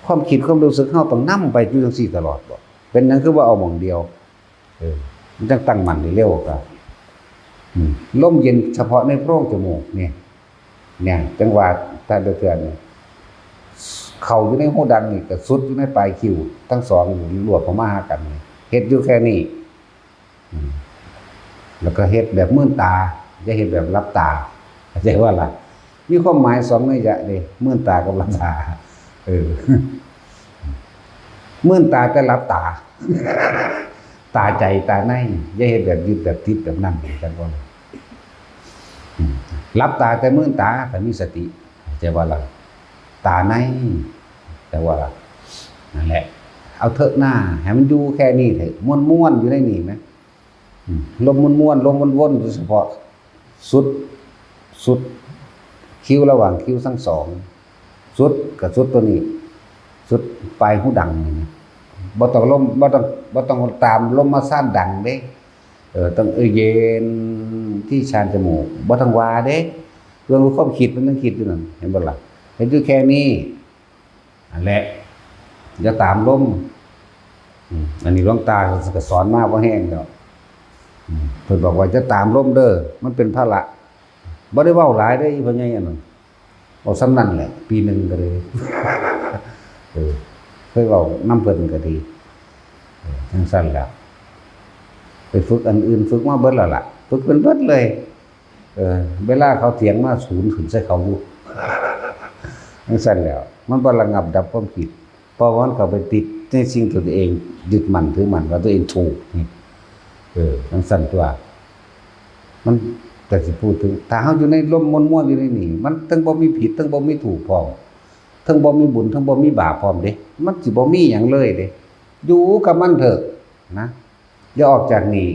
ความคิดความรู้สึกเฮาต้องนำไปอยู่จั่งซี้ตลอดบ่ เป็นหยังคือบ่เอาหม่องเดียว เออ มันจั่งตั้งมั่นได้เร็วก็ อืม ลมเย็นเฉพาะในโพรงจมูกเนี่ย เนี่ย จั่งว่าถ้าเดือนเนี่ย เข้าอยู่ในฮูดังนี่ก็สุดอยู่ในปลายคิ้ว ทั้งสองรวบเข้ามาหากันนี่ เฮ็ดอยู่แค่นี้ อืม แล้วก็เฮ็ดแบบมืนตา อย่าเฮ็ดแบบหลับตา เข้าใจว่าล่ะ มีความหมายสองนัยยะเด้ มืนตากับหลับตา เออ มืนตาแต่หลับตา ตาใจตาใน อย่าเฮ็ดแบบยึดแบบติดแบบนั้น จั่งว่า อืม หลับตาแต่มืนตา แต่มีสติ เข้าใจว่าล่ะ ตาใน แต่ว่าล่ะ นั่นแหละ เอาเถอะหน้า ให้มันอยู่แค่นี้เถอะ ม่วนๆ อยู่ในนี่นะ อืม ลมม่วนๆ ลมวนๆ อยู่เฉพาะ สุด สุด คิ้วระหว่างคิ้วทั้งสอง สุดกับสุดตัวนี้ สุดปลายฮูดังนี่นะ บ่ต้องลม บ่ต้อง บ่ต้องตามลมมาซ่านดังเด้ เออ ต้อง เออ เย็นที่ชานจมูก บ่ต้องว่าเด้ เรื่องความคิดมันต้องคิดอยู่นั่น เห็นบ่ล่ะ เห็นอยู่แค่นี้ นั่นแหละ อย่าตามลม อืม อันนี้หลวงตาก็สอนมาบ่แห้งดอก อืม เพิ่นบอกว่าอย่าตามลมเด้อ มันเป็นภาระ บ่ได้เว้าหลายเด้อ อีพ่อใหญ่อันนั้น เว้าส่ำนั้นแหละ ปีหนึ่งก็เลย เออ เคยเว้านำเพิ่นก็ดี เออ จั่งซั้นแหละ ไปฝึกอันอื่น ฝึกมาเบิดแล้วล่ะ ฝึกเป็นเบิดเลย เออ เวลาเขาเถียงมา ศูนย์ขึ้นใส่เขาอยู่ จั่งซั้นแหละ มันบ่ระงับดับความคิด เพราะว่ามันเข้าไปติดในสิ่งที่ตัวเองยึดมั่นถือมั่นว่าตัวเองถูกนี่ เออ จั่งซั้นตั๊ว มันก็สิพูดถึง ถ้าเฮาอยู่ในลมม่วนๆ อยู่ในนี่ มันเทิงบ่มีผิด เทิงบ่มีถูกพร้อม เทิงบ่มีบุญ เทิงบ่มีบาปพร้อมเด้ มันสิบ่มีหยังเลยเด้ อยู่กับมันเถอะนะ อย่าออกจากนี่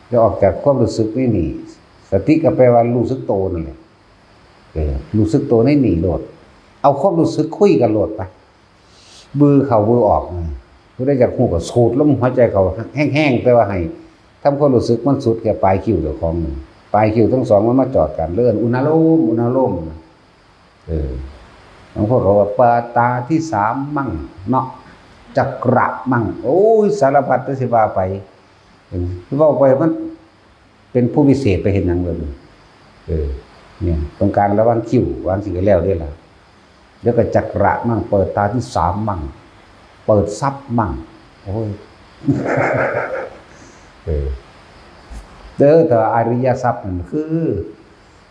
อย่าออกจากความรู้สึกในนี่ สติก็แปลว่ารู้สึกโตนั่นแหละ เออ รู้สึกโตในนี่โลด เอาความรู้สึกคุยกันโลดไป บือเข้าบือออกนะ ผู้ใดอยากฮู้ก็สูดลมหายใจเข้าแฮงๆ แต่ว่าให้ทำความรู้สึกมันสุดแค่ปลายคิ้วเจ้าของ ปลายคิ้วทั้งสองมันมาจอดกัน เอิ้นอุณาโลม อุณาโลมนะ เออ บางคนก็ว่า เปิดตาที่สามมั่งเนาะ จักระมั่ง โอ้ย สารพัดที่สิว่าไป เออ เว้าไปมันเป็นผู้วิเศษไปเฮ็ดหยังเลย เออ เนี่ย ตรงกลางระหว่างคิ้ว วางสิก็แล้วเด้ล่ะ เดี๋ยวก็จักระมั่ง เปิดตาที่สามมั่ง เปิดทรัพย์มั่ง โอ้ย เออ เด้อ แต่อริยทรัพย์นั่นคือ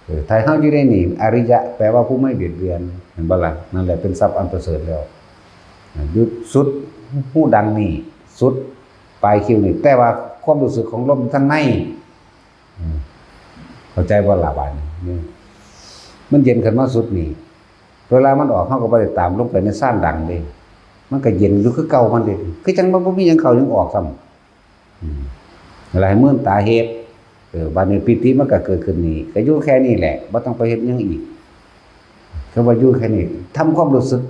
เออ ถ้าเฮาอยู่ในนี่ อริยะ แปลว่าผู้ไม่เบียดเบียน เห็นบ่ล่ะ? นั่นแหละเป็นทรัพย์อันประเสริฐแล้ว อ่า อยู่สุดหูดังนี่ สุดปลายคิ้วนี่ แต่ว่าความรู้สึกของลมทางใน อืม เข้าใจบ่ล่ะบาดนี้? นี่ มันเย็นขึ้นมาสุดนี่ เวลามันออก เฮาก็บ่ได้ตามลงไปในซานดังเด้ มันก็เย็นอยู่คือเก่ามันเด้ คือจั่งมันบ่มีหยังเข้าหยังออกซ้ำ อืม หลายมื้อตาเฮ็ด เออ บาดนี้ปีติมันก็เกิดขึ้นนี่ ก็อยู่แค่นี้แหละ บ่ต้องไปเฮ็ดหยังอีก ก็ว่าอยู่แค่นี้ ทำความรู้สึก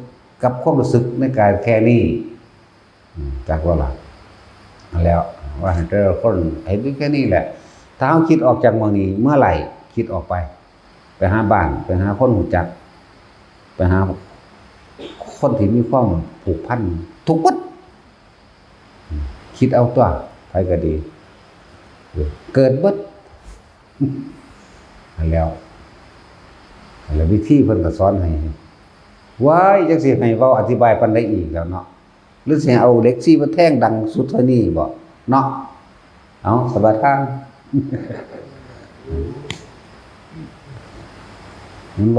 กับความรู้สึกในกายแค่นี้ อืม จักว่าล่ะ แล้วว่าให้แต่ละคนเฮ็ดอยู่แค่นี้แหละ ถ้าเฮาคิดออกจากหม่องนี้เมื่อไหร่ คิดออกไป ไปหาบ้าน ไปหาคนรู้จัก ไปหาคนที่มีความผูกพันทุกข์เบิด คิดเอาตัว ไผก็ดี เกิดเบิด อันแล้ว อันแล้ววิธีเพิ่นก็สอนให้ ว้าย จักสิให้เว้าอธิบายปานใดอีกแล้วเนาะ หรือสิเอาเหล็กซี่มาแทงดังสุดเท่านี้บ่เนาะ เอา สบายทาง มันบ่